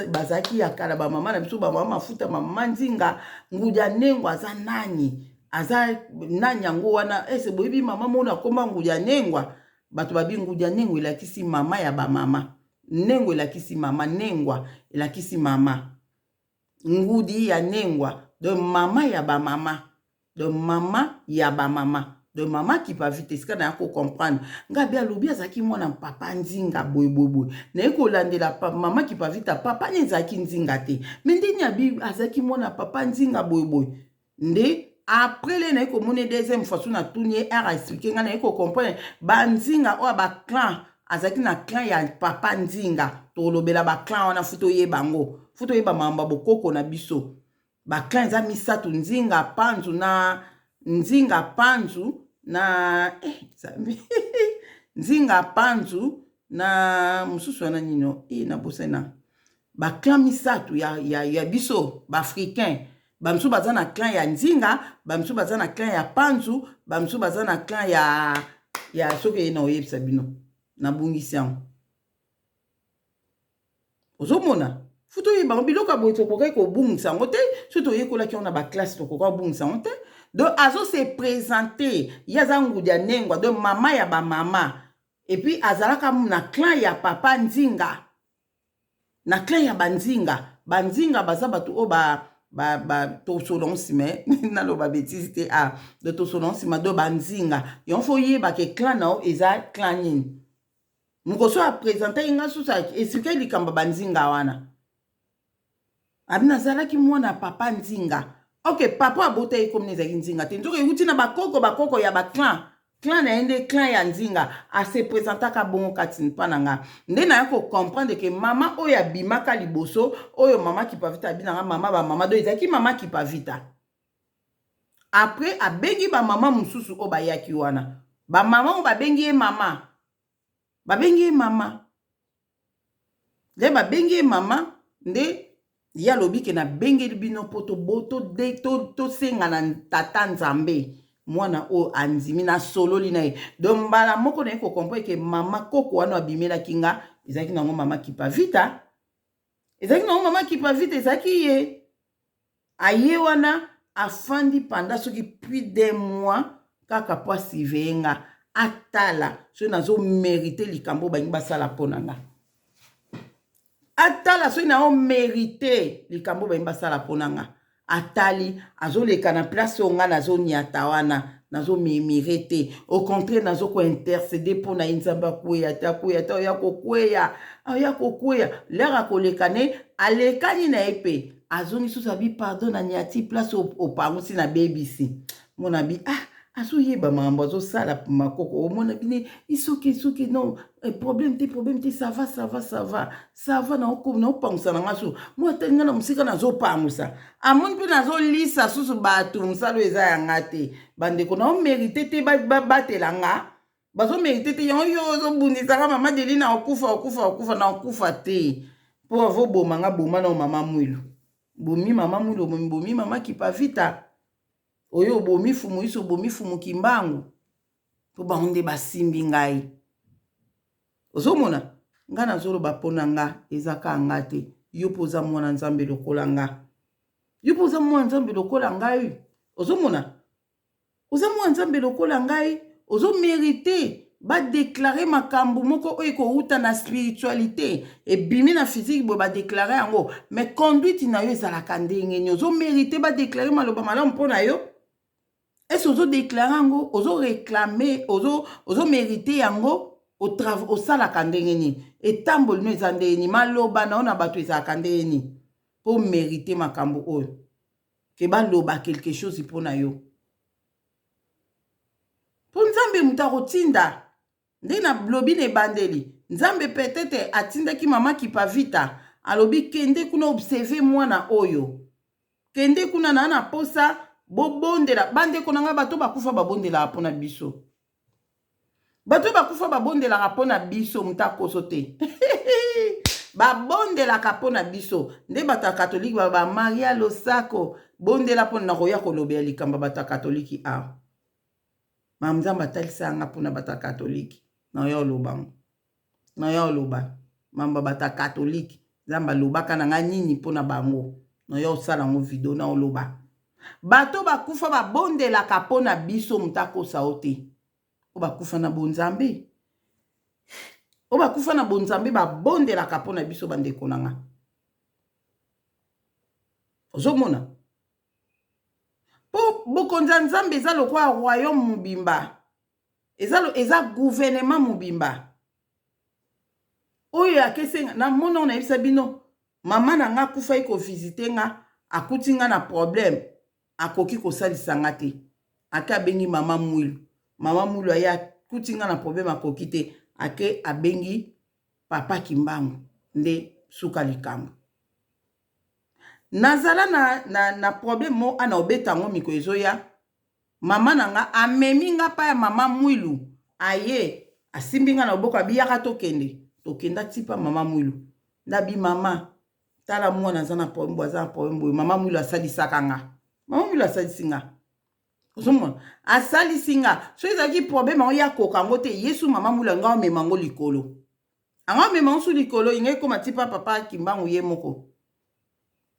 bazalaki ya kala, bamama na biso, bamama Mafuta, bamama Nzinga, Ngudi ya Nengwa aza nani? Aza nani yango wana? Ese boyebi mama mona akoma Ngudi ya Nengwa? Bato babi Ngudi ya Nengwa elakisi mama ya bamama. Nengwa elakisi mama, Nengwa elakisi mama. Ngudi ya Nengwa, donc mama ya bamama, donc mama ya bamama. De mama Kipavita, esika naya kocomprendre nga be alobi azalaki mwana papa Nzinga boyeboyeboye. Naye kolandela mama Kipavita, papa ne ezalaki Nzinga te, me ndeni abi azalaki mwana papa Nzinga boyeboye. Nde après le naye komona deuxième fois, so natuni ye, a expliquer nga, naye kocomprendre banzinga oyo baclan azalaki na clan ya papa Nzinga. Tolobela baclan wana, fu toyeba yango, fu toyeba makambo ya bokoko na biso. Baclan eza misato: Nzinga, Panzu na Nzinga, Panzu na Nzambe, Nzinga, Panzu na mosusu wana nino nabosani. Na baclan misato ya biso baafricain, bamisusu baza na clan ya Nzinga, bamisusu baza na clan ya Panzu, bamisusu baza na clan ya soki eye na oyebisa bino, nabungisi yango. Ozomona, fu toyeba yango. Biloko ya boye tokokaki kobungisa yango te soki toyekolaki yango na baclasse, tokoka kobungisa yango te. Donc azose présenter, ye aza ngudi ya nengwa, donc mama ya bamama, et puis azalaka na clan ya papa Nzinga, na clan ya Banzinga. Banzinga baza bato oyo ba tosolongo nsima, naloba bêtise te. A donc tosolongo nsima. Donc Banzinga yango, fo oyebaka clan na yo eza clan nini. Mokoso aprésentaki nga susu, expliquer likambo Banzinga wana, abi nazalaki mwana papa Nzinga. Ok, papa abota ye komi ezalaki Nzinga te, nzoka euti na bakoko, bakoko ya baclan, clan na ye nde clan ya Nzinga. Ase présentaka bongo kati mpa na nga. Nde naya kocomprendre ke mama oyo abimaka liboso, oyo mama Kipavita abinanga mama bamama, do ezalaki mama Kipavita. Après abengi bamama mosusu oyo bayaki wana, bamama oyo babengi ye mama, babengi ye mama nde babengi ye mama. Nde ye alobi ke nabengeli bino mpo tosenga na tata Nzambe, mwana oyo andimi, nasololi na ye. Donc mbala moko naye kocomprendre ke mama koko wana abimelaki nga ezalaki nango mama Kipavita, ezalaki nango mama Kipavita, ezalaki ye. Aye wana, afandi panda soki plus d'un mois kaka mpo asurveiller nga, atala soki nazomériter likambo oyo bangi basala mpo na nga, atala soki naomériter likambo oyo bangi basala mpo na nga. Atali, azoleka na place oyo nga nazoniata wana, nazomurmurer te, au contraire nazokointercéder mpo na ye: Nzambe, akweya te, akweya te, oya kokweya, oya kokweya. L'heure akoleka ne, alekani na ye mpe azongi susu, abi: "Pardon, na niati place opangusi, nabebisi." Mona bi ah, azoyeba makambo azosala makoko. Omona bine esoki esoki, non, problème te, problème te, ça va, ça va, ça va, ça va. Naopangusa na nga susu, mo atali nga na mosika, nazopangusa, amoni mpe nazolisa susu bato. Mosala oyo eza yanga te, bandeko, naomériter te, babatela nga, bazomériter te. Yango yo ozobundisaka mama Deli na okufa, okufa, okufa na okufa te, mpo avoboma nga, boma na mama Mwilu, bomi mama Mwilu, bomi mama Kipavita, oyo obomi Fumu Iso, obomi Fumu Kimbangu, mpo bango nde basimbi ngai. Ozomona, ngai nazoloba mpo na nga, eza kaka nga te. Yo mpo oza mwana Nzambe lokola nga, yo mpo oza mwana Nzambe lokola ngai. Ozomona, oza mwana Nzambe lokola ngai, ozomériter badéclarer makambo moko oyo ekowuta na spiritualité, ebimi na physique boye, badéclarer yango. Mais conduite na yo ezalaka ndenge nini? Ozomériter badéclarer maloba malamu mpo na yo? Ese ozodéclarer yango, ozoréclamer, ozomériter yango? Osalaka ndenge nini? Etamboli no eza ndenge nini? Maloba na yo na bato ezalaka ndenge nini mpo mérite makambo oyo ke baloba quelque chose mpo na yo? Mpo Nzambe moto akotinda. Nde nalobi na ebandeli, Nzambe peut-être atindaki mama Kipavita, alobi: "Kende kuna, observe mwana oyo, kende kuna na posa bobondela." Bandeko na ngai, bato bakufa babondelaka mpo na biso, bato bakufa babondelaka mpo na biso, moto akoso te, babondelaka mpo na biso. Nde bato ya katolike baloba: "Maria losako, bondela mpo na koya." Kolobela likambo ya bato ya katolike awa, mama, Nzambe atalisa yanga mpona bato ya katolike. Naoya olobango, naoya oloba mambo ya bato ya katolike. Nzambe alobaka na ngai nini mpona bango? Naoya osala yango video na oloba. Bato bakufa babondelaka mpo na biso, moto akosa yo te. Oyo bakufa na bonzambe, oyo bakufa na bonzambe babondelaka mpo na biso. Bandeko na nga, ozomona, mpo Mpo bokonzi ya Nzambe eza lokola royaume mobimba, eza gouvernement mobimba oyo akesenga. Na mona oyo nayebisa bino, mama na nga akufaki kovisite nga, akuti nga na problème, akoki kosalisa nga te. Ake abengi mama Mwilu. Mama Mwilu aye, akuti nga na problème, akoki te. Ake abengi papa Kimbangu, nde suka likambo. Nazala na problème mo ana obeta yango miko ezoya. Mama na nga amemi nga pa ya mama Mwilu, aye asimbi nga na loboko, abiyaka tokende. Tokenda ti pa mama Mwilu. Ndabi mama, tala mwana aza na problème boye, aza na problème boye. Mama Mwilu asalisaka nga, mama Mwilu asalisi nga. Ozomona, asalisi nga. So ezalaki problème yango ye akoka yango te, yesu mama Mwilu anga omema yango likolo, anga omema yango su likolo, inga ekóma ti pa papa Kimbangu ye moko.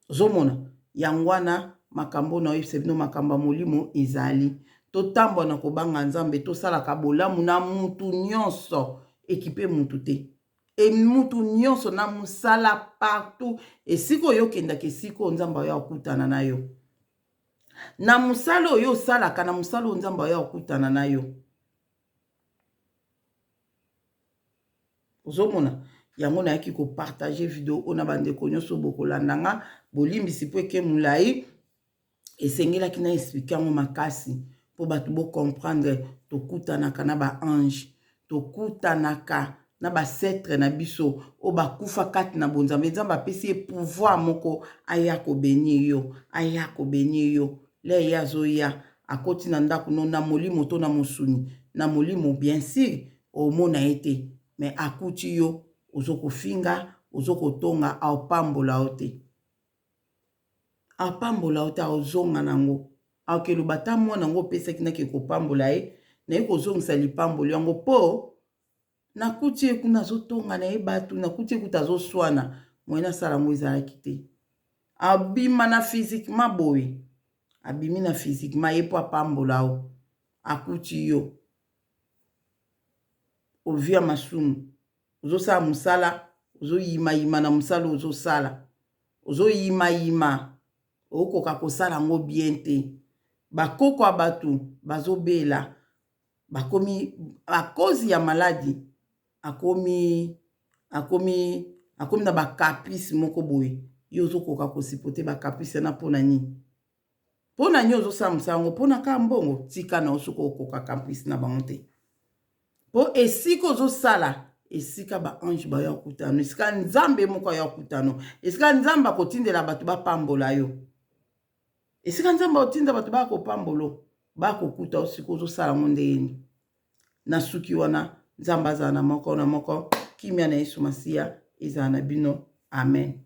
Ozomona, yango wana makambo na oyebisa bino, makambo ya molimo ezali. Totambwa na kobanga Nzambe, tosalaka bolamu na mutu nyonso, ekipe mutu te, e mutu nyonso na mosala, partout esika oyo okendaka, esika oyo Nzambe oyo akutana na yo na mosala oyo osalaka, na mosala oyo Nzambe oyo akutana na yo. Ozomona, yango nayaki kopartager video oyo na bandeko nyonso bokolanda nga. Bolimbisi mpo eke molai, esengelaki na expliquer yango makasi mpo bato bocomprendre. Tokutanaka na baange, tokutanaka na baancêtres na biso oyo bakufa kati na bonzambe. Nzambe apesi ye pouvoir moko, aya kobénir yo, aya kobénir yo. Le ye azoya, akoti na ndako no na molimo to na mosuni. Na molimo, bien sûr, omona ye te, mais akuti yo ozokofinga, ozokotonga, aopambola yo te, apambola yo te. Aozonga nango, akeloba ata mwana yango opesaki, nake kopambola ye, naye kozongisa lipamboli yango, mpo nakuti ye kuna azotonga na ye bato, nakuti ye kuta azoswana. Moye nasala yango ezalaki te. Abima na physiquement boye, abimi na physiquement ye mpo apambola yo, akuti yo ovi ya masumu, ozosala mosala, ozoyimayima na mosala ozosala, ozoyimayima, okoka kosala yango bien te. Bakoko ya bato bazobela, bakomi à cause ya maladie, akomi na bacaprice moko boye. Yo ozokoka kosupporter bacaprice wana mpona nini? Mpona nini ozosala mosala yango? Mpona kaka mbongo? Tika na yo soki okoka caprice na bango te, mpo esika ozosala, esika baange baya kokutana, esika Nzambe moko aya kokutana, esika Nzambe akotindela bato bapambola yo, esika Nzambe akotinda bato baya kopambola, bakokuta yo sika ozosala yango ndenge na suki wana. Nzambe azala na moko na moko. Kimia na Yesu Masiya ezala na bino. Amen.